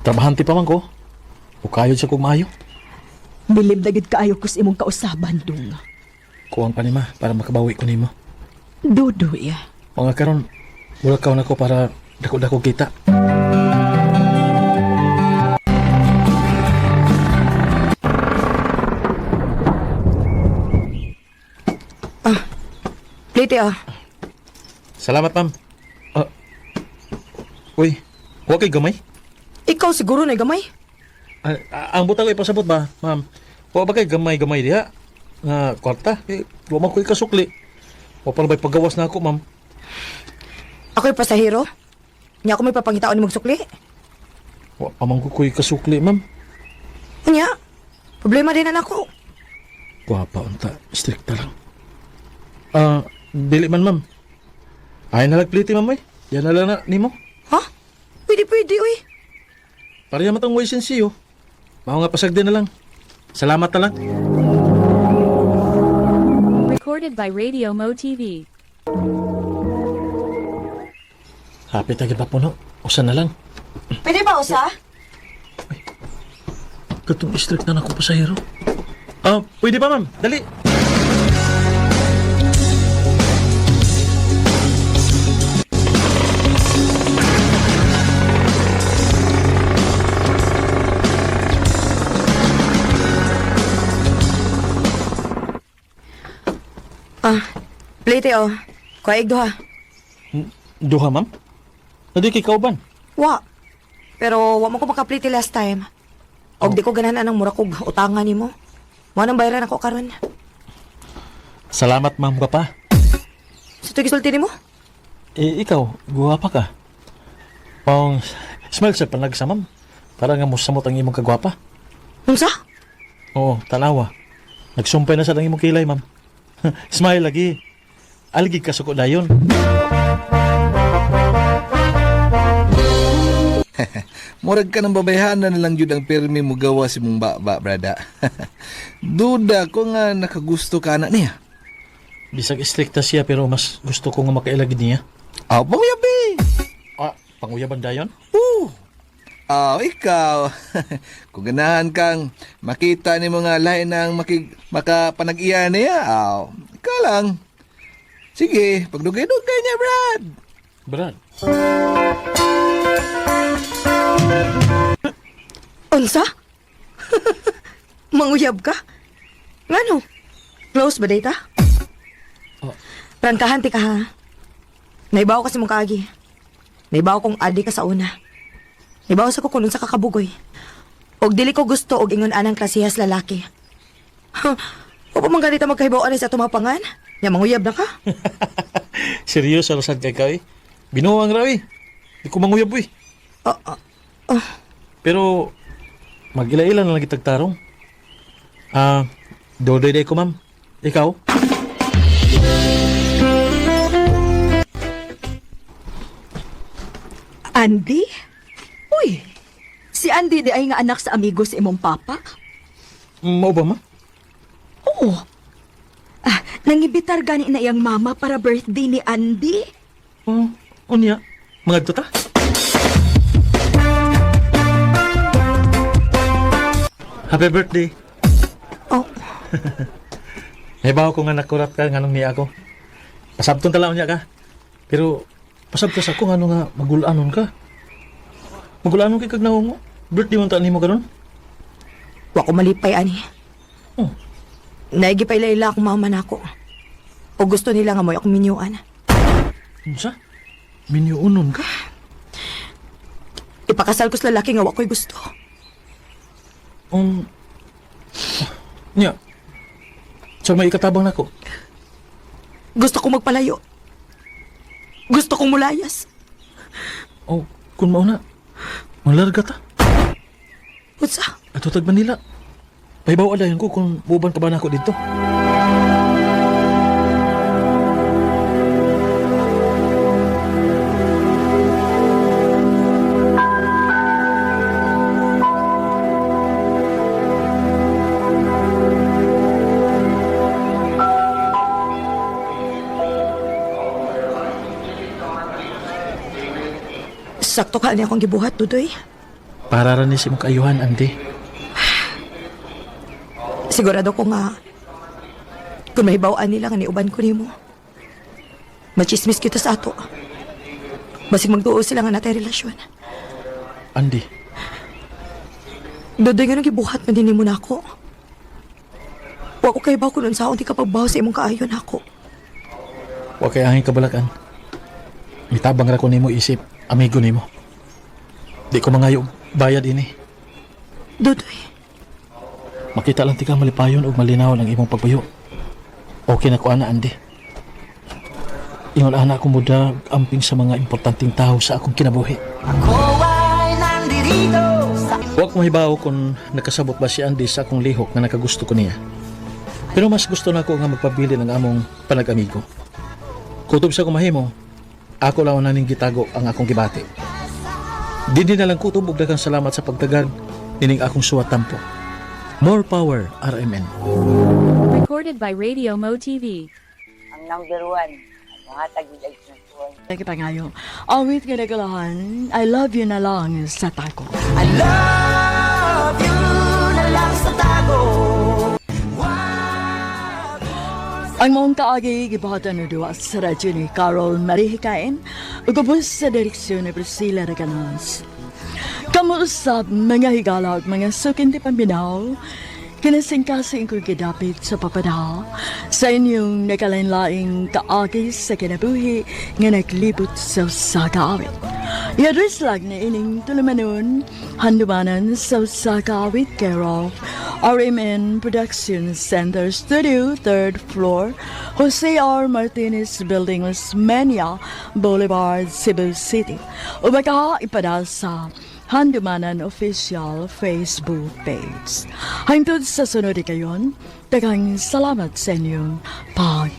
trabahante pa man ko. Ukayod sa kong maayo. Bilib na gid kaayo ko sa imong kausaban, dong. Kuwang pa ni ma, para makabawi ko nimo. Dudoy. O nga karon, mura ka na ko para dako-dako kita. Plate ah. Salamat, ma'am. Ah, uy, huwag kay gamay. Ikaw siguro na gamay. Ah, ah, ang butang ko ipasabot ba, ma'am? Huwag ba kay gamay-gamay diha? Nga, kwarta. Eh, huwag man ko ikasukli. Huwag pa na ba'y paggawas na ako, ma'am? Ako'y pasahero. Nya ako may papangitaon ni magsukli. Huwag pa man ko ko'y kasukli, ma'am. Unya, problema din na nako. Guwapa, unta. Strikta lang. Ah, dili man, ma'am. Ay nalag pliti, ma'am, eh. Yan na lang na, nimo. Ha? Pwede, pwede, uy. Pareha matang license, oh. Mao nga pasagdi na lang. Salamat na lang. Recorded by Radio Mo TV. Happy tayo pa puno. Usa na lang. Pwede ba, usa? Katong strict na nako pasahero. Ah, pwede ba, ma'am? Dali. Plate oh. Kuha duha. Duha, ma'am? Nadi kay kauban. Wa. Pero wa mo ko makaplite last time. Og di ko ganahan anang mura kog utangan nimo. Mo nang bayaran ako karon. Salamat, ma'am, ka pa. Sa tuig gisulti nimo? Eh, ikaw, guwapa ka. Pang, smile sa panagsa, ma'am. Para nga musamot ang imong kagwapa. Unsa? Oo, tanawa. Nagsumpay na sa ang imong kilay, ma'am. Smile lagi. Aligi ka suko dayon. Murag ka ng babayhanan na lang yun ang pirmi mo gawa si mong baba, brada. Duda ko nga nakagusto ka na niya. Bisag istrikta siya pero mas gusto ko nga makailagid niya. Ah, panguyabi! Ah, panguyaban dayon? Oo. Ah, ikaw. Kung ganahan kang makita ni mga lahi ng makapanag-iya niya, ah, ikaw lang. Sige, pagdugay-dugay niya, Brad. Brad? Unsa? Manguyab ka? Ngano? Close ba data? Oh. Prangkahan ti ka ha. Naibaw kasi mong kaagi. Naibaw kong adi ka sa una. Naibaw sa ko kung unsa ka kabugoy. Og dili ko gusto og ingon anang klasehas lalaki. Wa pa man ganita magkahibaw ani sa tumapangan. Nya manguyab na ka. Seryoso ra sad kay ka eh. Binuang ra eh. Di ko manguyab eh. Oh. Pero mag-ila-ila na lang kitag tarong. Ah, dodoy day ko, ma'am. Ikaw? Andy? Uy, si Andy di ay nga anak sa amigo sa imong papa? Mao ba, ma? Oo. Ah, nangibitar gani na iyang mama para birthday ni Andy. Oh, unya. Mangadto ta? Happy birthday. Oh. Nahibaw ko nga nakurat ka nganong niya ako. Pasabton tala unya ka. Pero pasabto sa ko ngano nga magulanon ka. Magulanon kay kag naong mo. Birthday mo ta nimo karon? Wa ko malipay ani. Oh. Naigi pa ila akong mama nako. O gusto nila nga mo'y akong minyuan. Unsa? Minyuonon ka? Ipakasal ko sa lalaki nga wa ko'y gusto. Nya. Sa may ikatabang nako. Gusto kong magpalayo. Gusto kong mulayas. Oh, kun mao na. Malarga ta. Unsa? Ato tag Manila. Pahibaw dayon ko kung buban ka ba nako dito. Sakto ka ani akong gibuhat, Dudoy. Para ra ni si mong kaayuhan, Andy. Sigurado ko nga kung mahibaw-an nila nga niuban ko nimo. Machismis kita sa ato. Basig magduo sila nga natay relasyon. Andy, Dudoy nga nang gibuhat man din nimo nako. Wa ko kahibaw kung unsaon ti kapagbaw sa imong kaayon nako. wa kay angin kabalakan. Mitabang ra ko nimo isip, amigo nimo. Di ko mangayo og bayad ini. Dudoy, Makita lang tika malipayon og malinaw ang imong pagpuyo. Okay na ko ana, Andy. Ingon ana ko muda amping sa mga importanteng tao sa akong kinabuhi. Ako ay nandito sa Wa ko mahibaw kung nakasabot ba si Andy sa akong lihok nga nakagusto ko niya. Pero mas gusto na ako nga magpabili ng among panag-amigo. Kutob sa kumahimo, ako lang naning gitago ang akong gibati. Dindi na lang kutob og daghang salamat sa pagtagan nining akong suwat tampo. More power, RMN. Recorded by Radio Mo TV. Ang number one, muhatag gid ay sinasuan. Lagi pa ngayon. Awit nga nagalahan, I love you na lang sa tago. I love you na lang sa tago. Ang maong kaagi gibuhatan na duwa sa radyo ni Carol Marie Hikain ug ubos sa direksyon ni Priscilla Reganas. Kamu usab mga higala ug mga sukin ti paminaw, Kinasingkasing ko'y gidapit sa papadal sa inyong nakalain-laing kaagi sa kinabuhi nga naglibot sa usa ka awit. I-address lang na ining tulumanon, handumanan sa usa ka awit, care of RMN Production Center Studio, 3rd floor, Jose R. Martinez Building, Osmeña Boulevard, Cebu City. O baka ipadal sa Handumanan Official Facebook page. Hangtod sa sunod kayon, daghang salamat sa inyong pag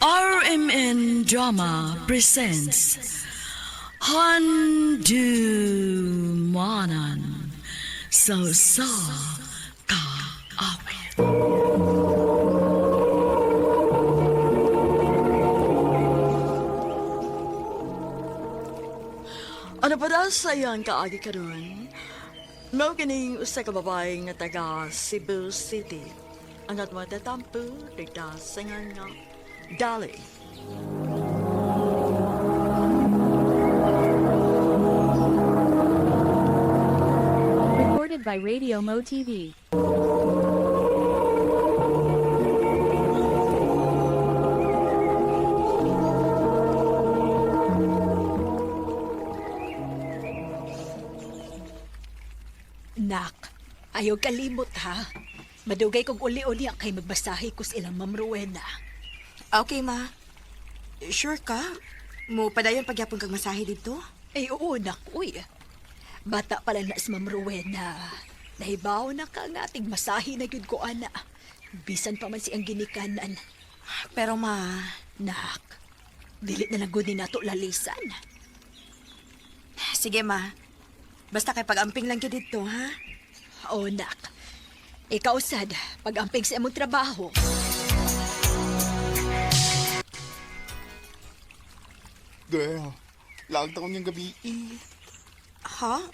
RMN Drama presents Handumanan sa sa kaawit. Ano pa daw sa iyang kaagi karon? Mao kining usa ka babae nga taga Cebu City. Ang atong tatampo dita sa nga Dali. Recorded by Radio Mo TV. Nak, ayaw kalimot ha. Madugay kog uli-uli ang kay magbasahi ko sa ilang Ma'am Rowena. Okay, ma. Sure ka? Mo padayon pagyapon kag masahe dito? Ay oo, nak, uy. Bata pala na si Ma'am Rowena. Nahibaw na ka nga ating masahi na gyud ko ana. Bisan pa man siyang ginikanan. Pero ma, Nak, dili na lang gud ni nato lalisan. Sige ma. Basta kay pag-amping lang gyud dito, ha? Oo, nak. Ikaw sad, pag-amping sa imong trabaho. Girl, laag taon niyang gabi eh. Ha?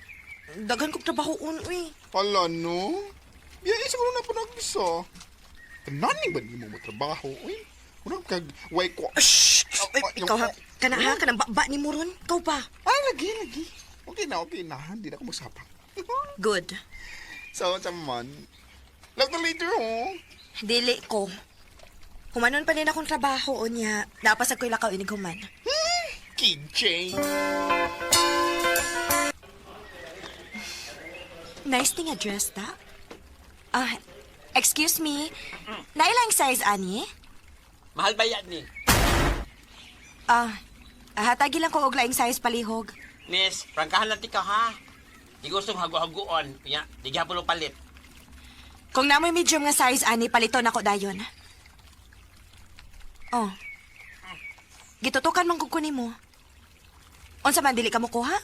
Daghan kog trabaho uy. Hala, no? Biya, siguro na po nag-isa. Tanan ni ba nimo mo trabaho, uy? Murag kag way ko. Shh! Oh, ikaw ha? Kana ha? Kanang ba ni mo ron? Ikaw pa. Ah, lagi, lagi. Okay na, okay na. Hindi na ako magsapang. Good. So, sa man. Love na later, oh. Dili ko. Humanon pa din akong trabaho unya. Napasag ko'y lakaw inig human. Kid Jane. Nice thing address ta. Ah, excuse me. Nailang size ani? Mahal ba yan ni? Ah, hatagi lang ko og laing size palihog. Miss, prangkahan lang ti ka ha. Di gustong hago-hagoon. Nya, di gihapon mo palit. Kung namoy medium nga size ani paliton ako dayon. Oh. Gitutukan man kog kunin mo. Unsa man dili ka mo kuha?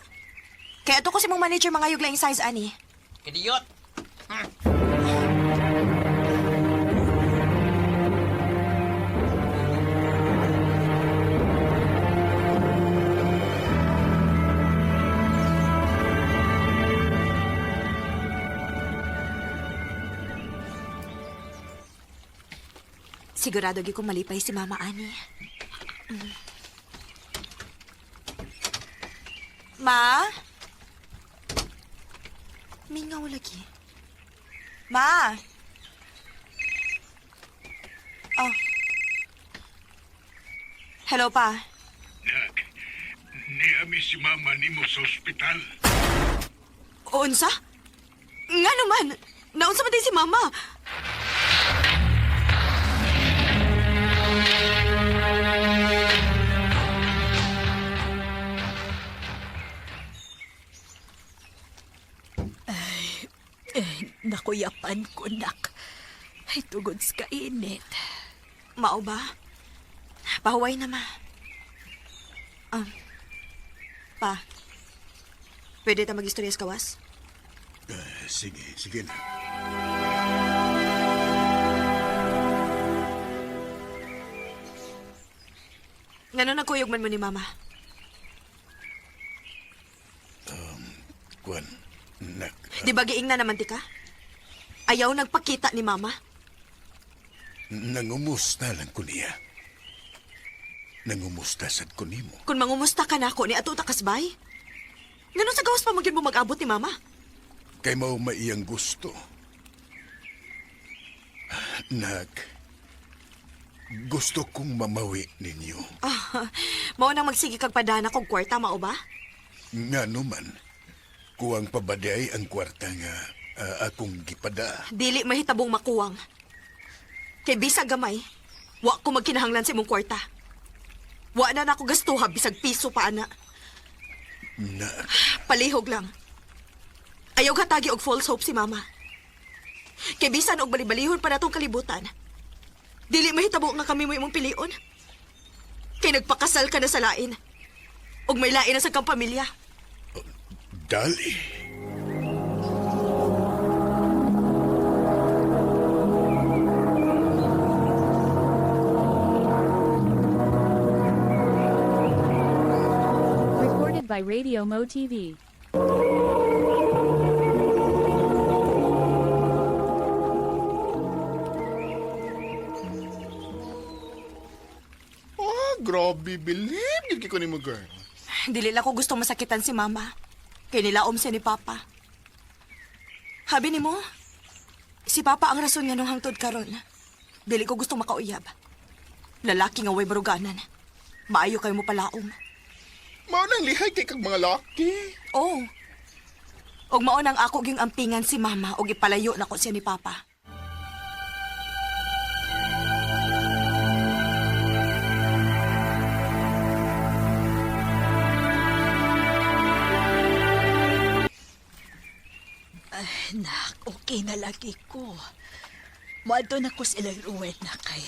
Kaya ato ko si mong manager mga laing size ani. Kidiyot. Sigurado gyud kong malipay si Mama ani. Ma? Mingaw lagi. Ma? Oh. Hello pa. Nak, niami si mama nimo sa ospital. Unsa? Nga naman! Naunsa man din si Mama? Eh, nakuyapan ko, nak. Ay, tugod sa kainit. Mao ba? Pahuway na, ma. Um, pa, pwede ta mag-istorya sa kawas? Sige, sige na. Ngano nagkuyog man mo ni Mama? Kwan, nak. Di ba giing na naman ti ka? Ayaw nagpakita ni Mama? Nangumusta lang ko niya. Nangumusta sad ko nimo. Kung mangumusta ka na ako ni ato ta kasbay? Ngano sa gawas pa man gyud mo mag-abot ni mama? Kay mao maiyang gusto. Nak, gusto kong mamawi ninyo. Ah, mao nang magsige kag padana kog kwarta mao ba? Nga naman, kuwang pabaday ang kwarta nga akong gipada. Dili mahitabong makuwang. Kay bisag gamay, wa ko magkinahanglan sa imong kwarta. Wa na nako gastuha bisag piso pa ana. Nak, Palihog lang. Ayaw hatagi og false hope si mama. Kay bisan og balibalihon pa natong kalibutan. Dili mahitabo nga kami mo imong pilion. Kay nagpakasal ka na sa lain. Og may lain na sa kang pamilya. Dali. Recorded by Radio Mo TV. Oh, grabe, bilib. Gid ko nimo, girl. Dili lang ko gusto masakitan si mama. Kay nilaom siya ni Papa. Habi nimo, si Papa ang rason nga nung hangtod karon. Dili ko gusto makauyab. Lalaki nga way baruganan. Maayo kayo mo palaom. Mao nang lihay kay kag mga laki. Oo. Og mao nang ako gyung ampingan si mama og ipalayo nako siya ni Papa. Ay, nak, okay na lagi ko. Moadto na ko sa ilang ruwet na kay.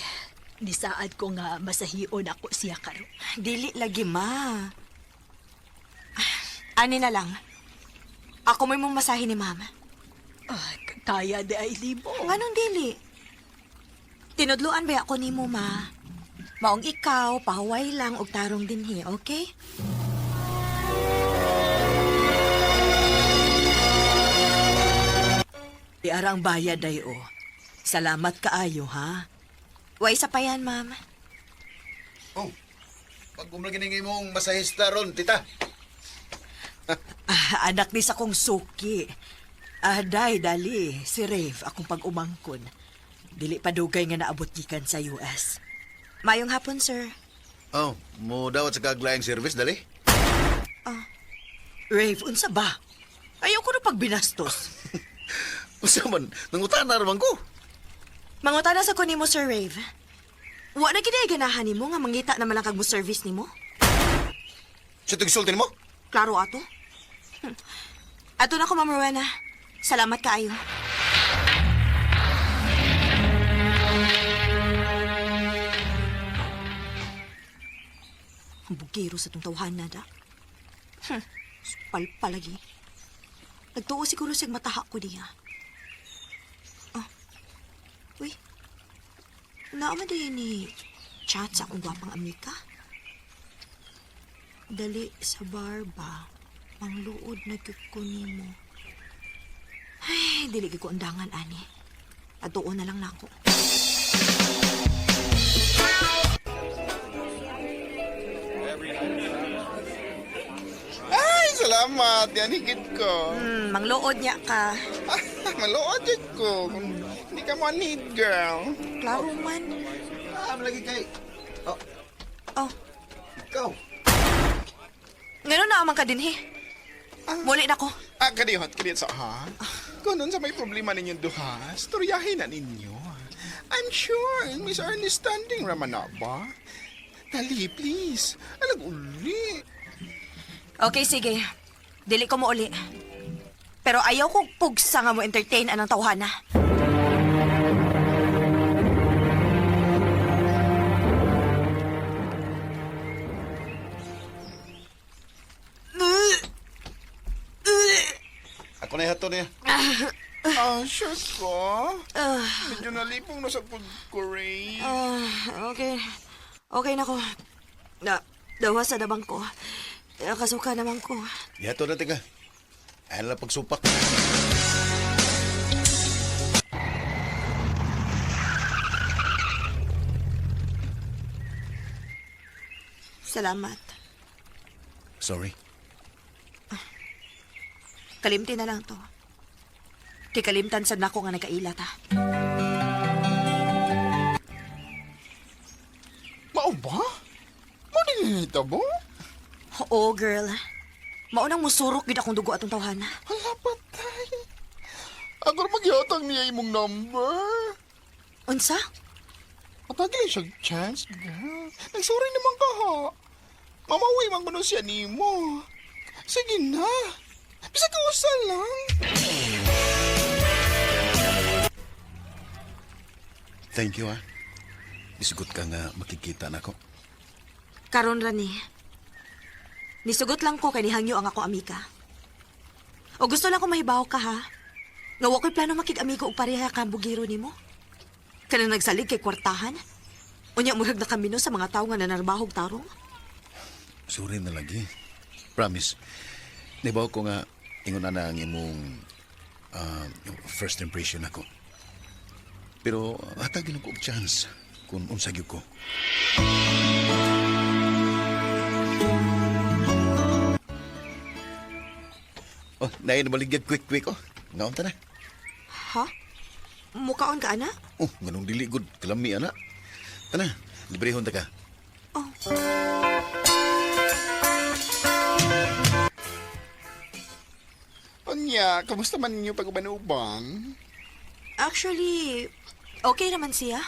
Nisaad ko nga masahion ako siya karon. Dili lagi ma. Ah, ani na lang. Ako may mong masahe ni mama. Ah, kaya di ay libo. Anong dili? Tinudluan ba ako nimo, ma? Maong ikaw, pahuway lang og tarong dinhi, okay? Di ara ang bayad ay o. Salamat kaayo, ha? Way isa pa yan, ma'am. Oh, pag umlagi na mong masahista ron, tita. Ah, anak ni sa kong suki. Ah, day, dali. Si Rave, akong pag-umangkon. Dili pa dugay nga naabot gikan sa US. Mayong hapon, sir. Oh, mo dawat sa kaglaing service, dali. Rave, unsa ba? Ayaw ko na pagbinastos. Unsa man, nangutana ra man ko. Mangutana sa ko nimo, Sir Rave. Wa na gid ganahan nimo nga mangita naman lang kag mo service nimo. Sa tigsulti nimo? Klaro ato. Ato na ko, Ma'am Rowena. Salamat kaayo. Ang bugiro sa itong tawhana da. Supal palagi. Nagtuo siguro siyang mataha ko diya. Ah. Uy. Naama din ni chat sa akong gwapang amika. Dali sa barba. Pangluod na gyud ko nimo. Ay, dili gyud ko undangan ani. Atuon na lang nako. Ay, salamat. Yan higit ko. Mangluod niya ka. Maluod jud ko. Kung hindi ka mo need, girl. Klaro man. Ah, lagi kay. Oh. Oh. Ikaw. Ngano na man ka dinhi? Muli na ko. Ah, kadihot, kadihot sa ha? Kung nun sa may problema ninyong duha, storyahin na ninyo. I'm sure, misunderstanding raman na ba? Dali, please. Alag uli. Okay, sige. Dili ko mo uli. Pero ayaw kong pugsa nga mo entertain anang tawhana. Ako na ihato niya. Ah, sure ko. Medyo nalipong na sa pud ko, Ray. Ah, okay. Okay na ko. Na, dawa sa dabang ko. Kasuka naman ko. Ihato na tika. Ayaw na pagsupak. Salamat. Sorry. Kalimti na lang to. Kay kalimtan sad nako nga nagkaila ta. Mao ba? Mao din nitabo? Oo, girl. Maunang musurok gid akong dugo atong tawhana. Hala, patay. Ako ra magyatang niya imong number. Unsa? Patagilin siya chance, girl. Nagsorry naman ka, ha? Mamawi man kuno siya nimo. Sige na. Bisag ka usa lang. Thank you, ah. Isugot ka nga makikita na ko. Karon ra ni. Nisugot lang ko kay nihangyo ang ako amika. O gusto lang ko mahibaw ka ha. Nga wa ko'y plano makig-amigo og pareha ka bugiro nimo. Kanang nagsalig kay kwartahan. Unya murag na kamino sa mga tawo nga nanarbahog tarong. Sorry na lagi. Promise. Nibaw ko nga ingon na na ang imong first impression ako. Pero hatagin ko og chance kung unsa gyud ko. Oh, naay na baligyag quick quick oh. Ngaon ta na. Ha? Mukaon ka ana? Oh, nganong dili gud kalami ana. Tana, librehon ta ka. Oh. Unya, kamusta man ninyo pag-uban-uban? Actually, okay naman siya.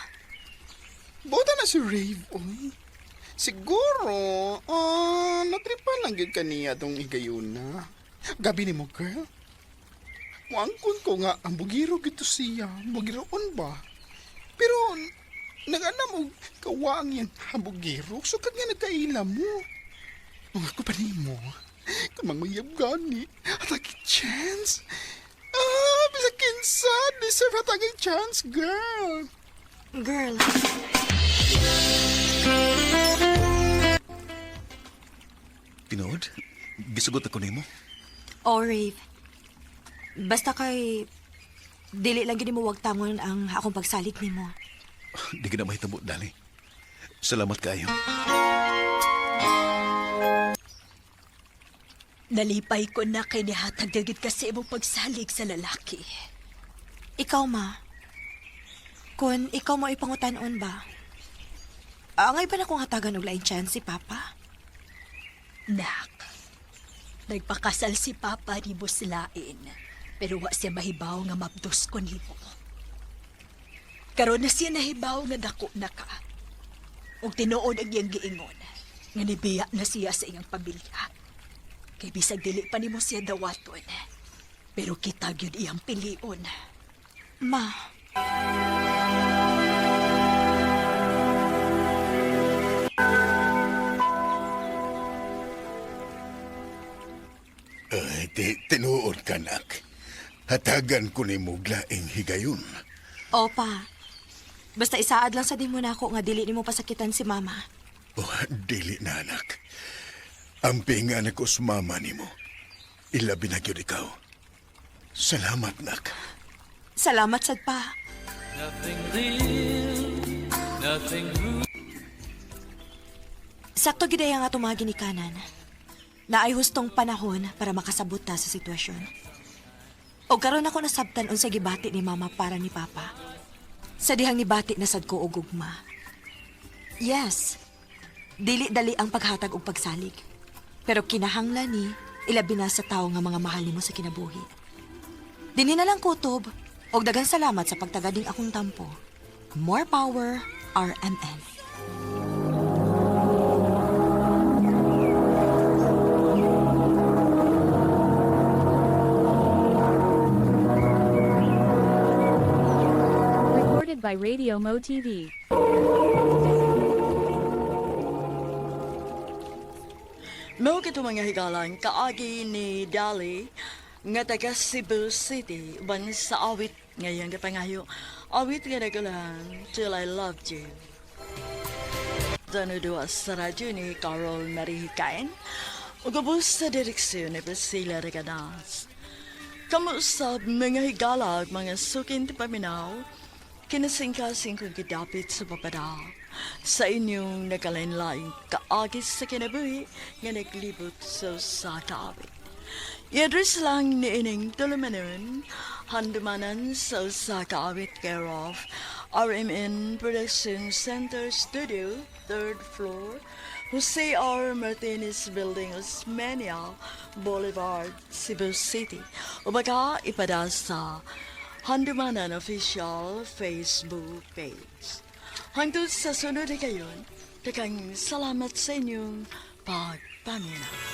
Buta na si Rave, oy. Siguro, natripan lang gyud kaniya tong higayuna. Gabi ni mo, girl. Muangkon ko nga, ang bugiro gito siya. Bugiroon ba? Pero, nag-anam og kawaang yan ang bugiro. Sukad nga nagkaila mo. Mga ko pa nimo. Kung mangmayab gani, hatagi chance. Ah, bisa kinsa, deserve hatagi chance, girl. Girl. Tinuod? Gisugot ako nimo. Oh, Rave. Basta kay dili lang gini mo wag tangon ang akong pagsalig nimo. Di ka na mahitabo, dali. Salamat kaayo. Nalipay ko na kay nihatag dagit kasi imong pagsalig sa lalaki. Ikaw, ma. Kung ikaw mo ipangutanon ba? Angay ba na kung hatagan og lain chance si Papa? Nak, nagpakasal si Papa ni Buslain, pero wa siya mahibaw nga mabdos ko nimo. Karon na siya nahibaw nga dako na ka. Ug tinuod ang iyang giingon, nga nibiya na siya sa iyang pamilya. Kay bisag dili pa nimo siya dawaton, pero kita gyud iyang pilion. Ma. Ay, tinuod ka, nak. Hatagan ko ni mo laing higayon. Opa. Basta isaad lang sa di mo na ako nga dili nimo pasakitan si Mama. Oh, dili na, anak. Ang pinga na ko sa mama nimo. Ilabi na gyud ikaw. Salamat, nak. Salamat sad pa. Nothing real, nothing new. Sakto gid ang atong mga ginikanan. Naay hustong panahon para makasabot ta sa sitwasyon. O karon ako nasabtan unsa gibati ni Mama para ni Papa. Sa dihang nibati na sad ko og gugma. Yes. Dili dali ang paghatag og pagsalig. Pero kinahanglan ni ilabi na sa tawo nga mga mahal nimo sa kinabuhi. Dinhi na lang kutob og daghang salamat sa pagtagading akong tampo. More power, RMN. Recorded by Radio Mo TV. Mao kito mga higalan kaagi ni Dali nga taga Cebu City uban sa awit ngayong gipangayo. Awit nga nagalan Till I Loved You. Danuduwa sa radyo ni Carol Marie Hikain ug ubos sa direksyon ni Priscilla Reganas. Kamusab mga higala ug mga sukin ti paminaw, kinasingkasing kong gidapit sa papada sa inyong nagkalain-laing kaagis sa kinabuhi nga naglibot sa usa ka awit. I-address lang ni ining tulumanon, handumanan sa usa ka awit, care of RMN Production Center Studio, third floor, Jose R. Martinez Building, Osmeña Boulevard, Cebu City. O baka ipada sa Handumanan Official Facebook page. Hangtod sa sunod kayon, daghang salamat sa inyong pagpaminaw.